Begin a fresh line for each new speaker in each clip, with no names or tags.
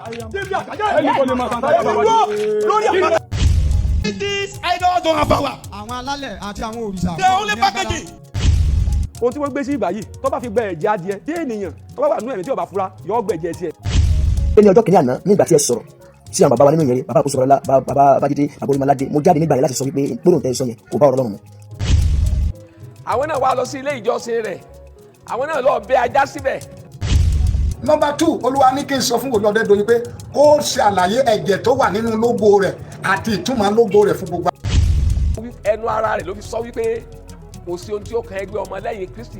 Èmi dúró lórí àpáta.
These idols don't have power.
Àwọn alálẹ̀ àti àwọn òrìṣà
They are only
ní agbára.
packaging.
Ohun tí wọ́n gbé sí ìgbà yìí, tó bá fi gbẹ ẹ̀jẹ̀ adìẹ tí ènìyàn tó bá wà nínú ẹ̀mí tí ó bá fura, yọ gbẹ̀jẹ̀ tiẹ̀.
Pé ní ọjọ́ kìíní àná, nígbà tí ẹ sọ̀rọ̀ sí àwọn bàbá wa nínú ìyẹn, bàbá àkóso ọlá, bàbá Bájídé, bàbá Orímọládé, mo jáde nígbà yẹn láti sọ wípé gbólóhùn tẹ́ ẹ sọ yẹn kò bá ọ̀rọ̀ Ọlọ́run mu.
Àwọn náà wá lọ sí ilé ìjọsìn rẹ̀, àwọn náà lọ bẹ ajá síbẹ̀.
Number two, Olúwa ní kí n sọ fún wòlíì Ọdẹ́dọ̀yìn pé kó ṣe àlàyé ẹ̀jẹ̀ tó wà nínú logo rẹ̀ àti ìtumọ̀ logo rẹ̀ fún gbogbo.
Ẹnu ara rẹ̀ ló fi sọ wípé kò sí ohun tí ó kan ẹgbẹ́ ọmọlẹ́yìn Kristi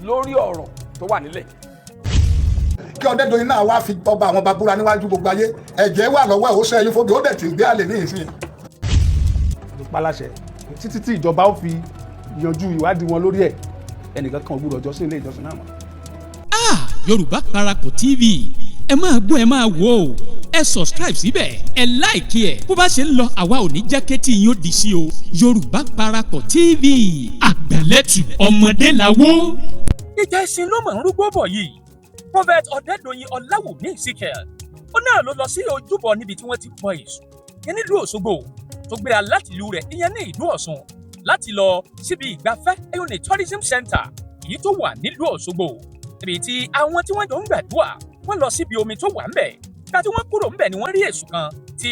lórí ọ̀rọ̀ tó wà nílẹ̀.
Kí Ọdẹ́dọ̀yìn náà wá fi ọba àwọn babúra níwájú gbogbo ayé, ẹ̀jẹ̀ wà lọ́wọ́ ẹ̀, ó sẹ́yìn fóbi, ó dẹ̀ ti gbé àlè ní ìsìn.
Paláṣẹ títí tí ìjọba ó fi yanjú ìwádìí wọn lórí ẹ̀, ẹnìkan kan ò gbúdọ̀ jọ́sìn ilé ìjọsìn náà mọ́.
Ah, Yorùbá Parapọ̀ TV, ẹ máa gbọ́, ẹ máa wò ó. Ẹ subscribe síbẹ̀, ẹ like ẹ̀. Bó bá ṣe ń lọ, àwa ò ní jẹ́ kétí yín ó di sí o. Yorùbá Parapọ̀ TV, àgbàlẹ́tù ọmọdé làwọ́.
Ìjà ẹ̀sìn ló mọ̀ ń rúgbó bọ̀ yìí. Prophet Ọ̀dẹ́dọ̀yìn Ọláwùmí Ezekiel, ó náà ló lọ sí ojúbọ níbi tí wọ́n ti bọ Èṣù ìyẹn nílùú Òṣogbo, tó gbéra láti ìlú rẹ̀ ìyẹn ní ìlú Ọ̀ṣun láti lọ síbi ìgbafẹ́ ẹ̀yọ́n ní tourism center èyí tó wà nílùú Òṣogbo, níbi tí àwọn tí wọ́n jọ ń gbàdúrà wọ́n lọ síbi omi tó wà ńbẹ̀. Gbà tí wọ́n kúrò ńbẹ̀ ni wọ́n rí èṣù kan tí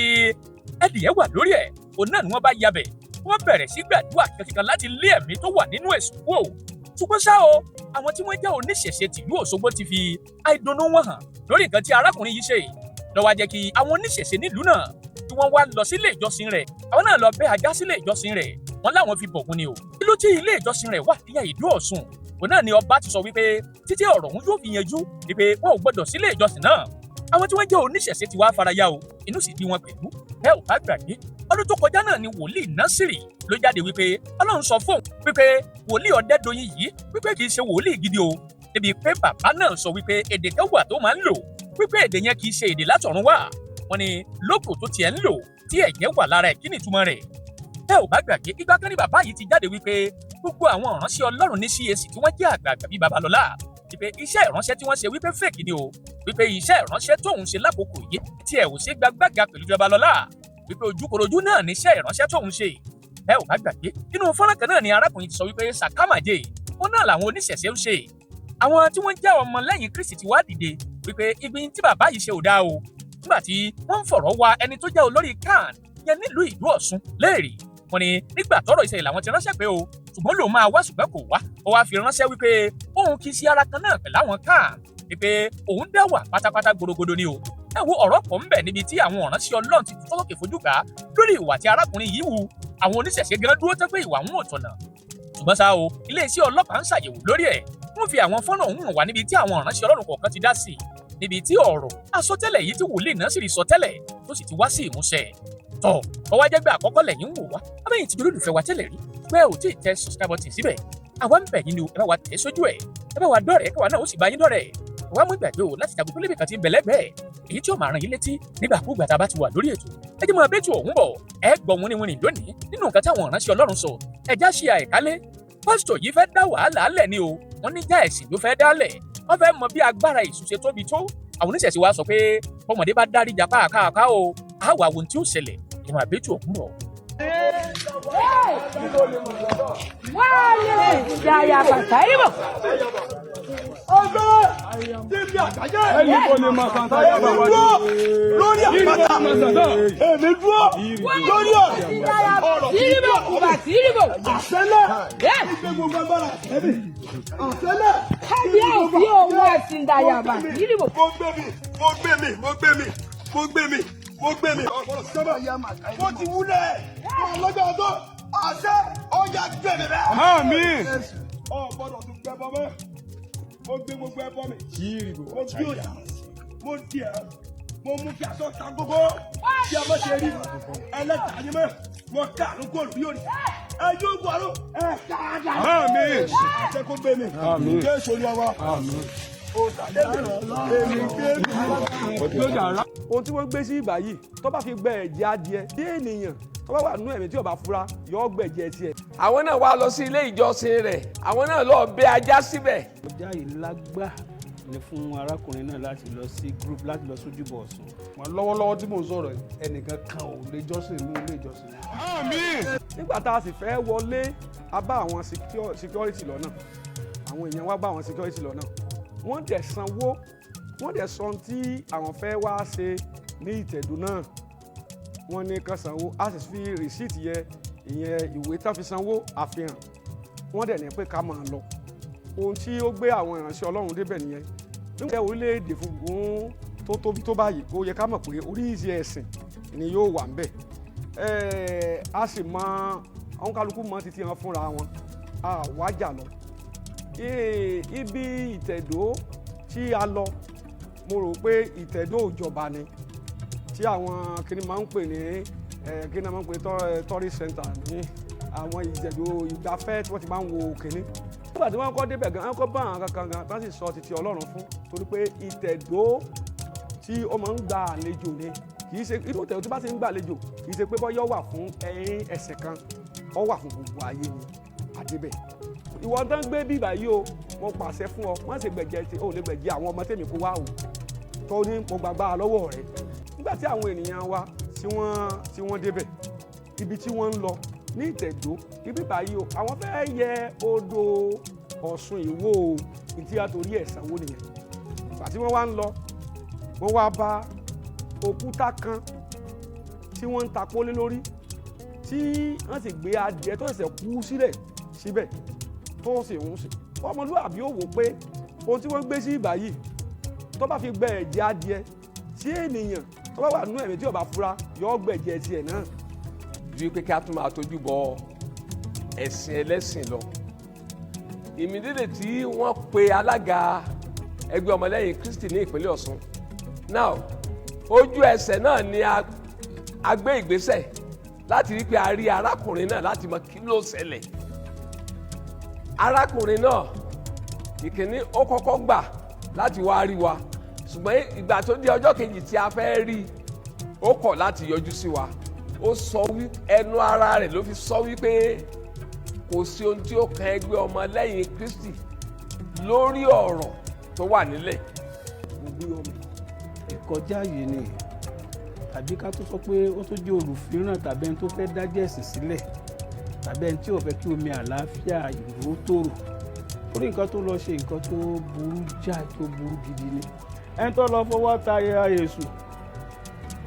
ẹdìyẹ wà lórí ẹ̀. Òun náà ni wọ́n bá yabẹ̀, wọ́n bẹ̀rẹ̀ sí gbàdúrà kíkankíkan láti lé ẹ̀mí tó wà nínú èṣù kúrò. Ṣùgbọ́n ṣá o, àwọn tí wọ́n jẹ́ oníṣẹ̀ṣe tìlú Òṣogbo ti fi àìdùnnú wọn hàn lórí nǹkan tí arákùnrin yìí ṣe. Ló wá jẹ́ kí àwọn oníṣẹ̀ṣe nílùú náà tí wọ́n wá lọ sílé ìjọsìn rẹ̀, àwọn náà lọ bẹ́ ajá sílé ìjọsìn rẹ̀. Wọ́n láwọn fi bọ̀gún ni o. Ìlú tí ilé ìjọsìn rẹ̀ wà ìyẹn ìlú Ọ̀ṣun, òun náà ni ọba ti sọ wípé títí ọ̀rọ̀ òun yóò fi yanjú wípé wọn ò gbọdọ̀ sílé ìjọsìn náà. Àwọn tí wọ́n jẹ́ oníṣẹ̀ṣe ti wá faraya o, inú sì bí wọn pẹ̀lú. Ẹ ò bá gbàgbé, ọdún tó kọjá náà ni wòlíì Násìrì ló jáde wípé Ọlọ́run sọ fóun wípé wòlíì Ọ̀dẹ́dọ̀yìn yìí wípé kì í ṣe wòlíì gidi o, débi pé bàbá náà sọ wípé èdè kan wà tó máa ń lò, wípé èdè yẹn kì í ṣe èdè látọ̀run wá. Wọ́n ní logo tó tiẹ̀ ń lò tí ẹ̀jẹ̀ wà lára ẹ̀, kí ni ìtumọ̀ rẹ̀? Ẹ ò bá gbàgbé, ìgbà kan ní bàbá yìí ti jáde wípé gbogbo àwọn ìránṣẹ́ Ọlọ́run ní CAC tí wọ́n jẹ́ àgbààgbà bíi Babalọ́lá, wípé iṣẹ́ ìránṣẹ́ tí wọ́n ṣe wípé fake ni o, wípé iṣẹ́ ìránṣẹ́ tóun ṣe lákòókò yìí tí ẹ ò ṣe gbàgbàgà pẹ̀lú Babalọ́lá, wípé ojúkorojú náà ní iṣẹ́ ìránṣẹ́ tóun ṣe. Ẹ ò bá gbàgbé, nínú fọ́nrán kan náà ni arákùnrin ti sọ wípé sàkámàjẹ ó náà làwọn oníṣẹ̀ṣe ń ṣe. Àwọn tí wọ́n jẹ́ ọmọ lẹ́yìn Kristi ti wá dìde wípé ibi tí bàbá yìí ṣe ò dáa o. Nígbà tí wọ́n ń fọ̀rọ̀ wá ẹni tó jẹ́ olórí CAN yẹn nílùú ìlú Ọ̀ṣun léèrè, wọ́n ní nígbà tọ́rọ̀ ìṣẹ̀lẹ̀ làwọn ti ránṣẹ́ pé o, ṣùgbọ́n lòun máa wá, ṣùgbọ́n kò wá. Ó wá fi ránṣẹ́ wípé òun kì í ṣe ara kan náà pẹ̀lú àwọn CAN, wípé òun dá wà pátápátá gbòrògbòdò ni o. Ẹ wo, ọ̀rọ̀ pọ̀ ńbẹ̀ níbi tí àwọn ìránṣẹ́ Ọlọ́run ti tọ́lọ́kè fojú gbà lórí ìwà tí arákùnrin yìí hù. Àwọn oníṣẹ̀ṣe gan dúró tán pé ìwà wọn ò tọ̀nà. Ṣùgbọ́n ṣá o, iléeṣẹ́ ọlọ́pàá ń ṣàyẹ̀wò lórí ẹ̀. Wọ́n fi àwọn fọ́nrán ọ̀hún hàn wá níbi tí àwọn ìránṣẹ́ Ọlọ́run kọ̀ọ̀kan ti dá sí i, níbi tí ọ̀rọ̀ àsọtẹ́lẹ̀ yìí tí wòlíì náà sì rí sọ tẹ́lẹ̀ tó sì ti wá sí ìmúṣẹ. Tọ́ ọ wá jẹ́ pé àkọ́kọ́ lẹ́yìn ń wò wá, abẹ́yìn ti dolólùfẹ́ wa tẹ́lẹ̀ rí pé ò tí ì tẹ subscribe button síbẹ̀, àwa ń bẹ̀ yín ni o, ẹ bá wa tẹ̀ sójú ẹ̀, ẹ bá wa dọ́rẹ̀ẹ́, káwa náà ó sì bá yín dọ́rẹ̀ẹ́. Wàá mú ìgbàgbé o láti jagun pélébé kan tí ń bẹ lẹ́gbẹ̀ẹ́ èyí tí ó máa ràn yín létí nígbàkúùgbà tá a bá ti wà lórí ètò. Ẹ jẹ́ máa bẹ́tù ọ̀hún bọ̀. Ẹ gbọ́ wínníwínní lónìí nínú nǹkan táwọn ìránṣẹ́ Ọlọ́run sọ. Ẹja ṣe àìkálẹ̀, pásítọ̀ yìí fẹ́ dá wàhálà lẹ̀ ni o. Wọ́n ní já ẹ̀sìn ló fẹ́ dálẹ̀, wọ́n fẹ́ mọ bí agbára èṣù ṣe tóbi tó. Àwọn oníṣẹ̀ṣe wa sọ pé bọ́mọdé bá dárí jà káàkáà o, á wà wo ohun tí ó ṣẹlẹ̀. Ẹ máa bẹ́tù ọ̀hún bọ̀.
Wale yaya bàtàríbò.
Ọgbẹ́ tí àgbáyé. Ẹni kò lè máa sàn táyà bá wájú. Lórí àpáta. Èmi dúró lórí ọ̀rọ̀.
Tìrìbò kùbà tìrìbò.
Àṣẹlẹ̀. Ìgbé gbogbo agbára ẹ̀mí. Àṣẹlẹ̀.
Kábíyèsí òun ẹ̀sìn dàyàbà tìrìbò.
Mo gbé mi, mo gbé mi, mo gbé mi, mo gbé mi, mo gbé mi. Mo ti wúlẹ̀. Lọ́jọ́ ọdún, àṣẹ ọjà gbé mi bẹ́ẹ̀.
Àmín.
Ọ gbọ́dọ̀ tún gbẹ bọ́ mọ́. Mo gbé gbogbo ẹbọ mi. Mo gbé òyà. Mo di ẹ. Mo mú kí aṣọ ta gbogbo. Kí a má ṣe rí ẹlẹ́ta yín mọ́. Mo ká àrùn kó olùbí òní. Ẹ yóò wọ àrùn. Ẹ káàdà.
Àmín.
Àṣẹ kó gbé mi.
Àmín.
Jésù Olúwa wa.
Àmín.
Èmi gbé mi.
Ohun tí wọ́n gbé sí ìgbà yìí, tó bá fi gbẹ ẹ̀jẹ̀ adìẹ tí ènìyàn tó bá wà nínú ẹ̀mí tí ó bá fura, yọ gbẹ̀jẹ̀ tiẹ̀.
Àwọn náà wá lọ sí ilé ìjọsìn rẹ̀, àwọn náà lọ bẹ ajá síbẹ̀.
Ọjà yìí lágbá.
Ni fún arákùnrin náà láti lọ sí group, láti lọ sójúbọ Ọ̀ṣun.
Wọn lọ́wọ́lọ́wọ́ tí mò ń sọ̀rọ̀ yìí, ẹnìkan kan ò lè jọ́sìn ní ilé ìjọsìn yẹn.
Nígbà tá a sì fẹ́ wọlé, a bá àwọn security lọ́nà. Àwọn èèyàn wá bá àwọn security lọ́nà, wọ́n dẹ̀ sanwó, wọ́n dẹ̀ sọ ohun tí àwọn fẹ́ wá ṣe ní ìtẹ̀dó náà. Wọ́n ní kán sanwó, a sì fi receipt yẹ, ìyẹn ìwé tán fi sanwó àfihàn. Wọ́n dẹ̀ ní pé ká máa lọ. Ohun tí ó gbé àwọn ìránṣẹ́ Ọlọ́run débẹ̀ nìyẹn. Nígbà orílẹ̀-èdè fún tó tóbi tó báyìí, ó yẹ ká mọ̀ pé oríṣi ẹ̀sìn ni yóò wà ńbẹ̀. A sì mọ àwọn kálukú mọ títí wọn fúnra wọn, a wájà lọ. Ibi ìtẹ̀dó tí a lọ, mo rò pé ìtẹ̀dó ìjọba ni, tí àwọn kìnnì máa ń pè ní kìnnì máa ń pè tourist center ní àwọn ìtẹ̀dó ìgbafẹ́ tí wọ́n ti máa ń wo kìnnì. Nígbà tí wọ́n kọ́ débẹ̀ gan, wọ́n kọ́ bá àwọn kankan gan tán sì sọ títí Ọlọ́run fún, torí pé ìtẹ̀dó tí ó máa ń gba àlejò ni. Kì í ṣe irú ìtẹ̀dó tí bá ti ń gba àlejò, kì í ṣe pé bọ́yọ́ wà fún ẹ̀yìn ẹ̀sìn kan, ó wà fún gbogbo ayé ni. Àdébẹ̀ ìwọ tó ń gbé bíbà yìí o, mo pàṣẹ fún ọ, má ṣe gbẹ̀jẹ̀ tí o lè gbẹ̀jẹ̀ àwọn ọmọ tèmi kó wá o, tó ní mo gbàgbá lọ́wọ́ rẹ. Nígbà tí àwọn ènìyàn wa tí wọ́n débẹ̀, ibi tí wọ́n ń lọ ní ìtẹ̀dó ibi báyìí o, àwọn fẹ́ yẹ odò Ọ̀ṣun ìwò o, tí a torí ẹ̀ sanwó nìyẹn. Ìgbà tí wọ́n wá ń lọ, wọ́n wá bá òkúta kan tí wọ́n ń ta pólé lórí, tí wọ́n sì gbé adìẹ tó ṣẹ̀ṣẹ̀ kú sílẹ̀ síbẹ̀ tó sì ń sè. Ọmọlúwàbí ò wò pé ohun tí wọ́n gbé sí ìgbà yìí, tó bá fi gbẹ ẹ̀jẹ̀ adìẹ, tí ènìyàn tó bá wà nínú ẹ̀mí tí ó bá fura yọ gbẹ̀jẹ̀ tiẹ̀ náà.
Ju pé kí a tún máa tójú bọ ẹ̀sìn ẹlẹ́sìn lọ, ìmídìrí tí wọ́n pe alága ẹgbẹ́ ọmọlẹ́yìn Kristi ní ìpínlẹ̀ Ọ̀ṣun now, ojú ẹsẹ̀ náà ni a gbé ìgbésẹ̀ láti rí pé a rí arákùnrin náà láti mọ kí ló ṣẹlẹ̀. Arákùnrin náà, ìkíní, ó kọ́kọ́ gbà láti wá rí wa, ṣùgbọ́n ìgbà tó di ọjọ́ kejì tí a fẹ́ rí i, ó kọ̀ láti yọjú sí wa. Ó sọ wí, ẹnu ara rẹ̀ ló fi sọ wípé kò sí ohun tí ó kan ẹgbẹ́ ọmọlẹ́yìn Kristi lórí ọ̀rọ̀ tó wà nílẹ̀.
Mo gbé ọmọ
Ìkọjá yìí ni, tàbí ká tó sọ pé ó tó jẹ́ olùfíràn, tàbí ẹni tó fẹ́ dájẹ́ ẹ̀sìn sílẹ̀, tàbí ẹni tí ò fẹ́ kí omi àlàáfíà ìlú ó tòrò, orí nǹkan tó lọ ṣe, nǹkan tó burú jáì, tó burú gidi ni. Ẹni tó lọ fọwọ́ ta èṣù,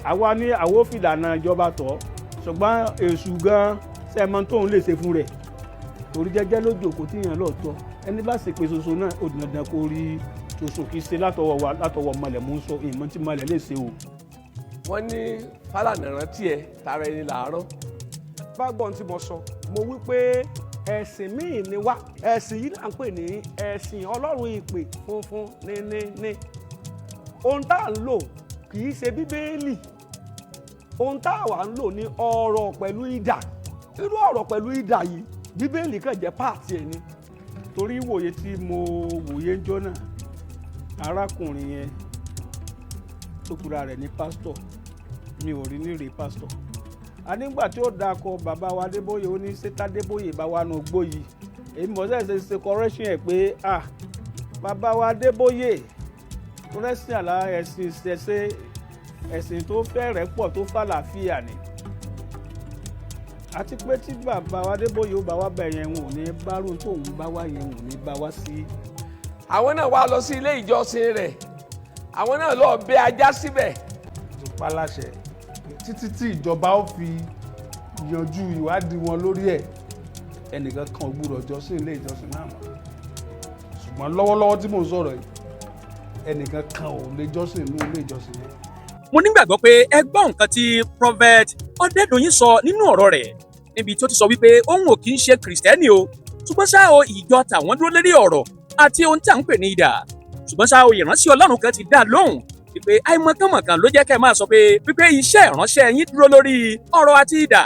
àwa ní àwọn òfìlànà ìjọba tọ̀, ṣùgbọ́n èṣù gan sẹ́ẹ̀mọ́ tóun lè ṣe fún rẹ̀, torí jẹ́jẹ́ lójú òkú tíyàn lọ́ọ̀tọ́. Ẹni bá sì pé ṣoṣo náà, ó di dandan kó rí ṣoṣo. Kì í ṣe látọwọ́ wa, látọwọ́ mọlẹ̀ mú sọ ìmọ̀ tí mọlẹ̀ lè ṣe o.
Wọ́n ní Fálànà rántí ẹ, tara ẹni làárọ̀.
Bá gbọ́n tí mo sọ, mo wí pé ẹ̀sìn míì ni wá. Ẹ̀sìn yìí là ń pè ní ẹ̀sìn Ọlọ́run ìpè funfun ní ní ní. Ohun tá à ń lò kì í ṣe Bíbélì. Ohun tá à wà ń lò ní ọ̀rọ̀ pẹ̀lú idà. Irú ọ̀rọ̀ pẹ̀lú idà yìí, Bíbélì kàn jẹ́ part ẹ̀ ni.
Torí wòye tí mo wòye ń jọ́ náà, arákùnrin yẹn tó kura rẹ̀ ní pásítọ̀, mi ò rí nírè pásítọ̀. A nígbà tí ó dakọ bàbá wa Adébóyè, ó ní sétá Adébóyè bá wa nù gbó yìí. Èmi mọ̀ sẹ́sẹ̀ ṣe correction ẹ̀ pé, ah, bàbá wa Adébóyè rẹ́sìn àlá, ẹ̀sìn ìṣẹ̀ṣe, ẹ̀sìn tó fẹ́rẹ̀ pọ̀, tó fàlàáfíà ni. Àti pé tí bàbá wa Adébóyè ó bá wá bẹ̀ yẹn, wọn ò ní bárò tóun bá wá yẹn, wọn ò ní bá wá sí.
Àwọn náà wá lọ sí ilé ìjọsìn rẹ̀, àwọn náà lọ bẹ ajá síbẹ̀.
Ti pa láṣẹ títí tí ìjọba ó fi yanjú ìwádìí wọn lórí ẹ̀, ẹnìkan kan ò gbúdọ̀ jọ́sìn ilé ìjọsìn náà mọ́. Ṣùgbọ́n lọ́wọ́lọ́wọ́ tí mò ń sọ̀rọ̀ yìí, ẹnìkan kan ò lè jọ́sìn ní ilé ìjọsìn yẹn.
Mo nígbàgbọ́ pé ẹ gbọ́ nǹkan tí Prophet Ọ̀dẹ́dọ̀yìn sọ nínú ọ̀rọ̀ rẹ̀, níbi tó ti sọ wípé òun ò kì í ṣe Kìrìsìtẹ́nì o, ṣùgbọ́n ṣá o, ìjọ tàwọn dúró lérí ọ̀rọ̀ àti ohun tí à ń pè ní idà. Ṣùgbọ́n ṣá o, ìránṣẹ́ Ọlọ́run kan ti dá lóhùn wípé àìmọ̀kànmọ̀kàn ló jẹ́ kẹ́ ẹ máa sọ pé wípé iṣẹ́ ìránṣẹ́ yín dúró lórí ọ̀rọ̀ àti idà.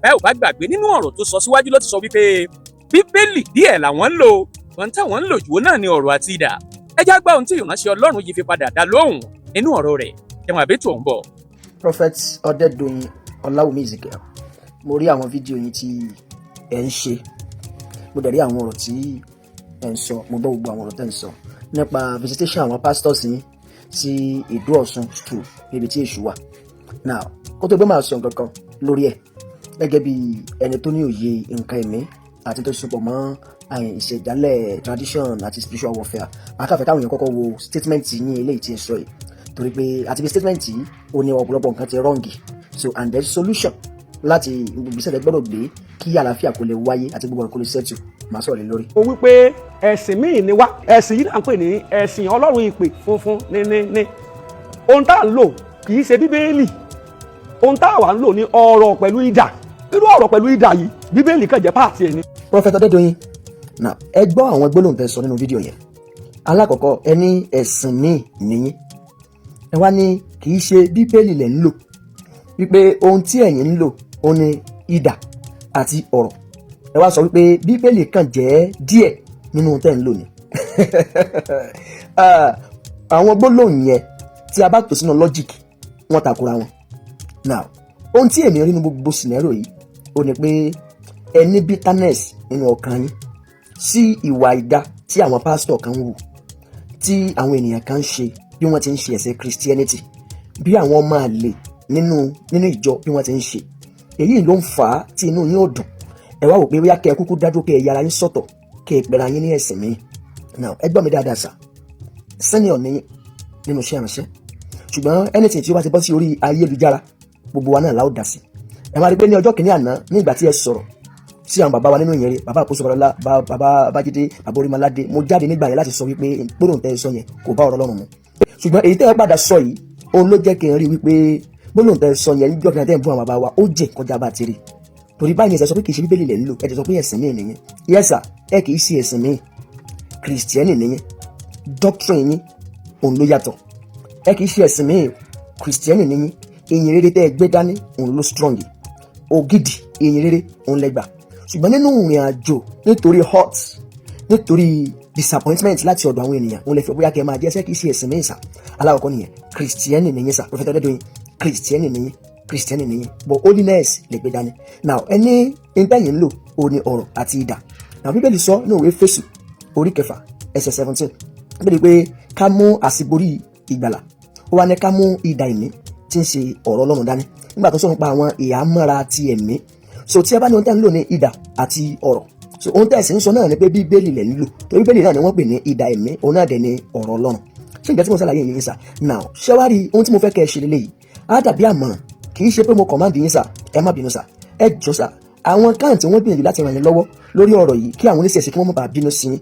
Ẹ ò bá gbàgbé, nínú ọ̀rọ̀ tó sọ síwájú ló ti sọ wípé Bíbélì díẹ̀ làwọn ń lò, wọn táwọn ń lò jù náà ní ọ̀rọ̀ àti idà. Ẹ já gbọ́ ohun tí ìránṣẹ́ Ọlọ́run yìí fi padà dá lóhùn nínú ọ̀rọ̀ rẹ̀. Ẹ̀wọ̀n àbẹ́tù ọ̀hún bọ̀.
Prophet Ọ̀dẹ́dọ̀yìn Ọláwùmí Ezekiel, mo rí àwọn fídíò yín tí ẹ ń ṣe, mo dẹ̀ rí àwọn ọ̀rọ̀ tí ẹ ń sọ, mo gbọ́ gbogbo àwọn ọ̀rọ̀ tẹ́ ń sọ. Nípa visitation àwọn pastors yín sí Ìdó Ọ̀ṣun stool níbi tí èṣù wà. Now, kó tó gbé, máa sọ nǹkan kan lórí ẹ̀ gẹ́gẹ́ bí ẹni tó ní òye nǹkan ẹ̀mí àti tó sopọ̀ mọ́ ìṣẹ̀dálẹ̀ tradition àti spiritual warfare. Akáfẹ́ káwọn èèyàn kọ́kọ́ wo statement yín eléyìí tí ẹ sọ yìí, torí pé àti bí statement yìí ó ní ọ̀pọ̀lọpọ̀ nǹkan ti wrong. So and then solution láti ìgbésẹ̀ tẹ́ gbọ́dọ̀ gbé kí àlàáfíà kó lè wáyé àti gbogbo ọ̀rọ̀ kó lè settle, màá sọ̀rọ̀ lé lórí.
Ó wí pé ẹ̀sìn míì ni wá. Ẹ̀sìn yìí là ń pè ní ẹ̀sìn Ọlọ́run ìpè funfun ní ohun tá à ń lò kì í ṣe Bíbélì. Ohun tá à wà ń lò ní ọ̀rọ̀ pẹ̀lú idà. Irú ọ̀rọ̀ pẹ̀lú idà yìí, Bíbélì kàn jẹ́ part ẹ̀ ni.
Prophet Ọdẹ́dọ̀yìn, now ẹ gbọ́ àwọn gbólóhùn tẹ́ sọ nínú fídíò yẹn. Alákọ̀ọ́kọ́, ẹ ní ẹ̀sìn míì nìyí. Ẹ wá ní kì í ṣe Bíbélì lẹ̀ ń lò, wípé ohun tí ẹ̀yin ń lò ó ní idà àti ọ̀rọ̀. Ẹ wá sọ wípé Bíbélì kàn jẹ́ díẹ̀ nínú ohun tẹ́ ń lò ní. Àwọn gbólóhùn yẹn, tí a bá tò sínú logic, wọ́n takora wọn. Now, ohun tí èmi rí nínú gbogbo scenario yìí ó ní pé ẹ ní bitterness nínú ọkàn yín sí ìwà ìdá tí àwọn pásítọ̀ kan ń wù, tí àwọn ènìyàn kan ń ṣe, bí wọ́n ti ń ṣe ẹ̀sìn Christianity, bí àwọn ọmọ àlè nínú ìjọ bí wọ́n ti ń ṣe. Èyí ló ń fà á tí inú yín ò dùn. Ẹ wá wò pé bóyá kẹ́ ẹ kúkú dájú, kẹ́ ẹ yára yín sọ̀tọ̀, kẹ́ ẹ pẹ̀lú yín ní ẹ̀sìn mi. Now, ẹ gbọ́ mi dáadáa sà, senior ní nínú iṣẹ́ ìránṣẹ́, ṣùgbọ́n anything tí ó bá ti bọ́ sí orí ayélujára, gbogbo wa náà la ó dá sí. Ẹ máa rí pé ní ọjọ́ kìíní àná, ní ìgbà tí ẹ sọ̀rọ̀ sí àwọn bàbá wa nínú ìyẹn rí, bàbá àkóso babalá, bàbá Bájídé, bàbá Orímọládé, mo jáde nígbà yẹn láti sọ wípé gbólóhùn tẹ́ ẹ sọ yẹn kò bá ọ̀rọ̀ Ọlọ́run mu. Ṣùgbọ́n èyí tẹ́ ẹ padà sọ yìí, òun ló jẹ́ kí n rí wípé gbólóhùn tẹ́ ẹ sọ yẹn níjọ́ kìíní tẹ́ ẹ ń bú àwọn bàbá wa, ó jẹ́ kọjá bá ti rí. Torí báyìí ni ẹ sọ pé kì í ṣe Bíbélì lẹ̀ ń lò, ẹ ti sọ pé ẹ̀sìn míì nìyẹn. Yes sir, ẹ kì í ṣe ẹ̀sìn míì, Kìrìsìtẹ́nì nìyẹn. Doctrine yín òun ló yàtọ̀. Ẹ kì í ṣe ẹ̀sìn míì, Kìrìsìtẹ́nì nìyẹn. Ìyìn rere tẹ́ ẹ gbé dání òun ló strong, ògidì ìyìn rere òun lẹ́gbà. Ṣùgbọ́n nínú ìrìn àjò, nítorí hurt, nítorí disappointment láti ọ̀dọ̀ àwọn ènìyàn, òun lè fẹ́ bóyá kẹ́ ẹ máa jẹ́ ẹsẹ̀. Kì í ṣe ẹ̀sìn míì sà. Alákọ̀ọ́kọ́ nìyẹn, Kìrìsìtẹ́nì nìyẹn sà. Prophet Ọdẹ́dọ̀yìn, Kìrìsìtẹ́nì nìyẹn, Kìrìsìtẹ́nì nìyẹn, but holiness lè gbé dání. Now, ẹni ìtẹ̀yìn ń lò ó ní ọ̀rọ̀ àti idà. Now, Bíbélì sọ ní òwe Éfésù orí 6 ẹsẹ̀ 17, Bíbélì pé ká mú àsìborí ìgbàlà, ó wá ní ká mú idà ẹ̀mí tí ń ṣe ọ̀rọ̀ Ọlọ́run dání, nígbà tó sọ nípa àwọn ìhámọ́ra ti ẹ̀mí. So tí ẹ bá ní ohun tẹ́ ń lò ní idà àti ọ̀rọ̀, so ohun tẹ́ ẹ̀ sì ń sọ náà ni pé Bíbélì lẹ̀ ń lò, torí Bíbélì náà ni wọ́n pè ní idà ẹ̀mí, òun náà dẹ̀ ní ọ̀rọ̀ Ọlọ́run. Ṣé ìgbà tí mo ṣàlàyé yín sà? Now, ṣé wá rí ohun tí mo fẹ́ kẹ́ ẹ ṣe lélẹ́yìí, á dàbí àmọ̀ràn, kì í ṣe pé mo command yín sà, ẹ má bínú sà, ẹ jọ sà. Àwọn kan tí wọ́n gbìyànjú láti ràn yín lọ́wọ́ lórí ọ̀rọ̀ yìí, kí àwọn oníṣẹ̀ṣe kí wọ́n má bàa bínú sí yín,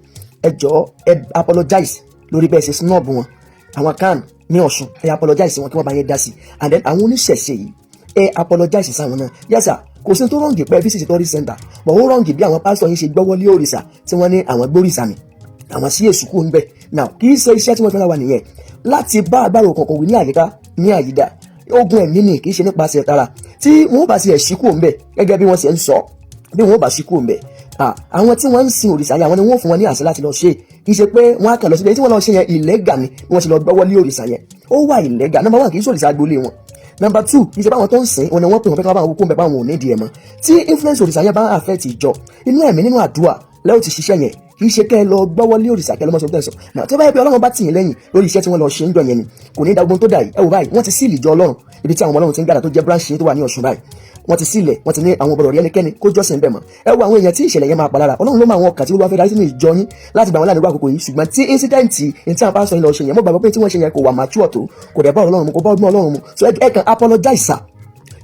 ẹ jọ, ẹ apologize lórí bẹ́ẹ̀ ṣe snob wọn. Àwọn kan ní Ọ̀ṣun, ẹ apologize sí wọn kí wọ́n bá yẹn dá sí. And then àwọn oníṣẹ̀ṣe yìí, ẹ apologize sáwọn náà. Yes sir, kò sí tó wrong pé visit tourist center, but ó wrong bí àwọn pásítọ̀ yín ṣe gbọ́wọ́ lé òrìṣà, tí wọ́n ní àwọn gbóríṣà mi, àwọn sí èṣù kúrò níbẹ̀. Now, kì í ṣe iṣẹ́ tí wọ́n fi rán wa nìyẹn láti bá agbára òkùnkùn wí ní àyíká ní àyídà. Ogun ẹ̀mí ni, kì í ṣe nípasẹ̀ tara. Tí wọ́n bá ṣe ẹ̀ sí kúrò níbẹ̀, gẹ́gẹ́ bí wọ́n ṣe ń sọ, bí wọ́n bá sí kúrò níbẹ̀, àwọn tí wọ́n ń sin òrìṣà yẹn, àwọn ni wọ́n fún wọn ní àṣẹ láti lọ ṣe. Kì í ṣe pé wọ́n á kàn lọ síbẹ̀. Tí wọ́n lọ ṣe yẹn, illegal ni. Bí wọ́n ṣe lọ gbọ́wọ́ lé òrìṣà yẹn, ó wà illegal. Number one, kì í ṣe òrìṣà agboolé wọn. Number two, kì í ṣe báwọn tó ń sìn òun ni wọ́n pè wọ́n pé kí wọ́n bá wọn kó ń bẹ, báwọn ò ní ìdí ẹ̀ mọ́. Tí influence òrìṣà yẹn bá ń affect ìjọ, inú ẹ̀mí, nínú àdúrà lẹ́yìn tí ṣiṣẹ́ yẹn. Kì í ṣe kẹ́ ẹ lọ gbọ́wọ́ lé òrìṣà, kẹ́ ẹ lọ mọ́ sọ bẹ́ẹ̀ sọ náà. Tí ó bá yẹ pé Ọlọ́run bá tì yín lẹ́yìn lórí iṣẹ́ tí wọ́n lọ ṣe ń jọ yẹn ni, kò ní í da ogun tó dà yìí. Ẹ wò báyìí, wọ́n ti seal ìjọ Ọlọ́run ibi tí àwọn ọmọ Ọlọ́run ti ń gbàdá, tó jẹ́ branch tó wà ní Ọ̀ṣun báyìí. Wọ́n ti seal ẹ̀, wọ́n ti ní àwọn ọ̀bọ̀dọ̀ rí ẹnikẹ́ni kó jọ́sìn bẹ́ẹ̀ mọ́. Ẹ wo àwọn èèyàn tí ìṣẹ̀lẹ̀ yẹn máa pa lára. Ọlọ́run ló máa àwọn ọkàn tí Olúwa fẹ́ darí sínú ìjọ yín láti gbà wọ́n láàrin àkókò yìí. Ṣùgbọ́n tí incident ní tí àwọn pásítọ̀ yín lọ ṣe yẹn, mo gbàgbọ́ pé tí wọ́n ṣe yẹn kò wà mature tó, kò dẹ̀ bá Ọlọ́run mu, kò bá ọgbọ́n Ọlọ́run mu. So ẹ kàn apologize sir,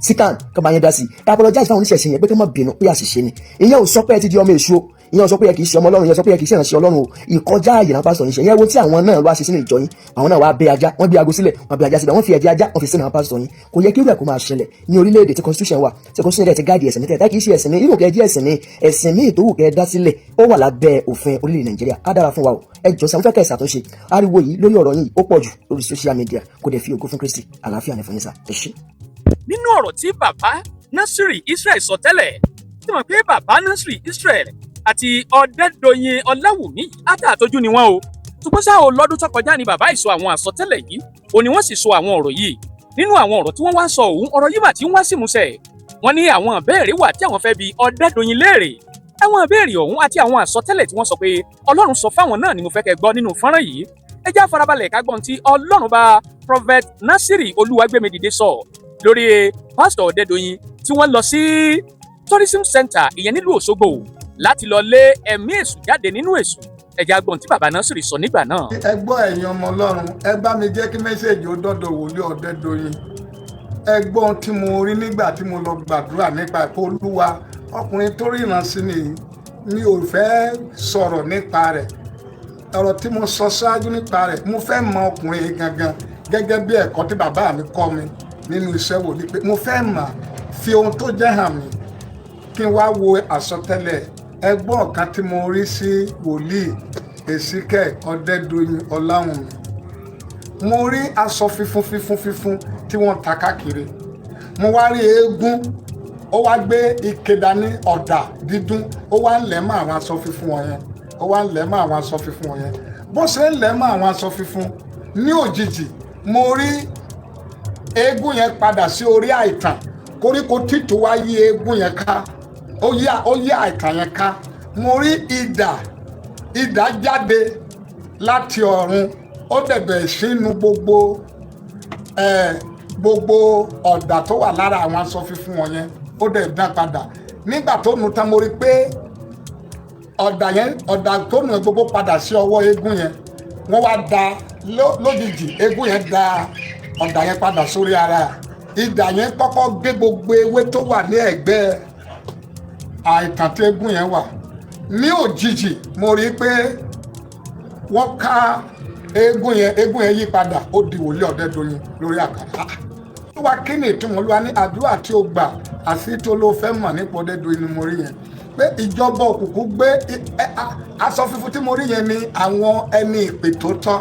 sí kan kọ́ bá yẹn dá sí. Ẹ apologize fáwọn oníṣẹ̀ṣe yẹn pé kí wọ́n má bínú pé àṣìṣe ni. Ìyẹn ò sọ pé ẹ ti di ọmọ èṣù o, ìyẹn ò sọ pé ẹ kì í ṣe ọmọ Ọlọ́run, ìyẹn ò sọ pé ẹ kì í ṣe ìránṣẹ́ Ọlọ́run o. Ìkọjá ààyè náà pásítọ̀ yìí ṣe. Ìyẹn wo tí àwọn náà wá ṣe sínú ìjọ yín, àwọn náà wá bẹ ajá, wọ́n gbé aago sílẹ̀, wọ́n bẹ ajá sílẹ̀, wọ́n fi ẹ̀jẹ̀ ajá, wọ́n fi sínú àwọn pásítọ̀ yín. Kò yẹ kí irú ẹ̀ kó máa ṣẹlẹ̀ ní orílẹ̀-èdè tí constitution wà, tí constitution rẹ̀ ti guide ẹ̀sìn mi tẹ́lẹ̀. Kì í ṣe ẹ̀sìn mi irú kẹ́ jẹ́ ẹ̀sìn mi, ẹ̀sìn mi tó wù kẹ́ dá sílẹ̀, ó wà lábẹ́ òfin orílẹ̀ Nàìjíríà. Á dára fún wa o. Ẹ jọ̀ọ́ sàmúfẹ́ kẹ́ ẹ̀ ṣàtúnṣe. Ariwo yìí lórí ọ̀rọ̀ yìí ó pọ̀ jù lórí social media, kò dẹ̀ fi ògo fún Kristi. Àlàáfíà ní fún yín sà, ẹ ṣé.
Nínú ọ̀rọ̀ tí bàbá Nasiri Israel sọ tẹ́lẹ̀, tí mọ̀ pé bàbá Nasiri Israel àti Ọ̀dẹ́dọ̀yìn Ọláwùmí átàtójú ni wọ́n o. Ṣùgbọ́n ṣá o, lọ́dún tó kọjá ni bàbá ìsọ àwọn àsọtẹ́lẹ̀ yìí, ò ní wọ́n sì sọ àwọn ọ̀rọ̀ yìí. Nínú àwọn ọ̀rọ̀ tí wọ́n wá sọ òun, ọ̀rọ̀ yìí mà tí ń wá sí ìmúṣẹ. Wọ́n ní àwọn ìbéèrè wà tí àwọn fẹ́ bi Ọ̀dẹ́dọ̀yìn léèrè. Àwọn ìbéèrè ọ̀hún àti àwọn àsọtẹ́lẹ̀ tí wọ́n sọ pé Ọlọ́run sọ fáwọn náà ni mo fẹ́ kẹ́ gbọ́ nínú fọ́nrán yìí. Ẹ já farabalẹ̀ ká gbọ́n tí Ọlọ́run bá Prophet Nasiri Olúwagbémidìde sọ lórí Pásítọ̀ Ọ̀dẹ́dọ̀yìn tí wọ́n lọ sí tourism center, ìyẹn nílùú Òṣogbo, láti lọ lé ẹ̀mí èṣù jáde nínú èṣù. Ẹ já gbọ́n tí bàbá Nasiri sọ nígbà náà.
Ẹ gbọ́, ẹ̀yin ọmọ Ọlọ́run, ẹ bá mi jẹ́ kí message ó dọ́dọ̀ wòlíì Ọ̀dẹ́dọ̀yìn. Ẹ gbọ́ ohun tí mo rí nígbà tí mo lọ gbàdúrà nípa ìpò Olúwa. Ọkùnrin tó ríran sí ni, mi ò fẹ́ sọ̀rọ̀ nípa rẹ̀. Ọ̀rọ̀ tí mo sọ ṣáájú nípa rẹ̀, mo fẹ́ mọ ọkùnrin yìí gangan gẹ́gẹ́ bí ẹ̀kọ́ tí bàbá mi kọ́ mi nínú iṣẹ́ wòlíì, pé mo fẹ́ mọ̀, fi ohun tó jẹ́ hàn mí kí n wá wo àsọtẹ́lẹ̀. Ẹgbọ́n kan tí mo rí sí wòlíì Èsíkẹ́ Ọ̀dẹ́dọ̀yìn Ọláwùnmí, mo rí aṣọ funfun funfun funfun tí wọ́n ta káàkiri. Mo wá rí eégún, ó wá gbé ike dání, ọ̀dà dídún, ó wá ń lẹ̀ mọ́ àwọn aṣọ funfun wọ̀nyẹn, ó wá ń lẹ̀ mọ́ àwọn aṣọ funfun wọ̀nyẹn. Bó ṣe ń lẹ̀ mọ́ àwọn aṣọ funfun, ní òjijì mo rí eégún yẹn padà sí orí àìtàn. Koríko títù wá yí eégún yẹn ká, ó yí àìtàn yẹn ká. Mo rí idà, idà jáde láti ọ̀run, ó dẹ̀bẹ̀ sínú gbogbo ọ̀dà tó wà lára àwọn aṣọ funfun wọ̀nyẹn, ó dẹ̀ dán padà. Nígbà tó nu tán, mo rí pé ọ̀dà yẹn, ọ̀dà tó nù gbogbo padà sí ọwọ́ eégún yẹn. Wọ́n wá da lójijì, eégún yẹn da ọ̀dà yẹn padà sórí ara. Idà yẹn kọ́kọ́ gé gbogbo ewé tó wà ní ẹ̀gbẹ́ àìtàn tí eégún yẹn wà. Ní òjijì mo rí i pé wọ́n ká eégún yẹn, eégún yẹn yí padà, ó di wòlíì Ọ̀dẹ́dọ̀yìn lórí àkàrà. Olúwa, kí ni ìtumọ̀? Olúwa ní àdúrà tí ó gbà àti tó ló fẹ́ mọ̀ nípa Ọ̀dẹ́dọ̀yìn ni mo rí yẹn, pé ìjọba òkùnkùn gbé aṣọ funfun tí mo rí yẹn ni àwọn ẹni ìpè tó tọ́.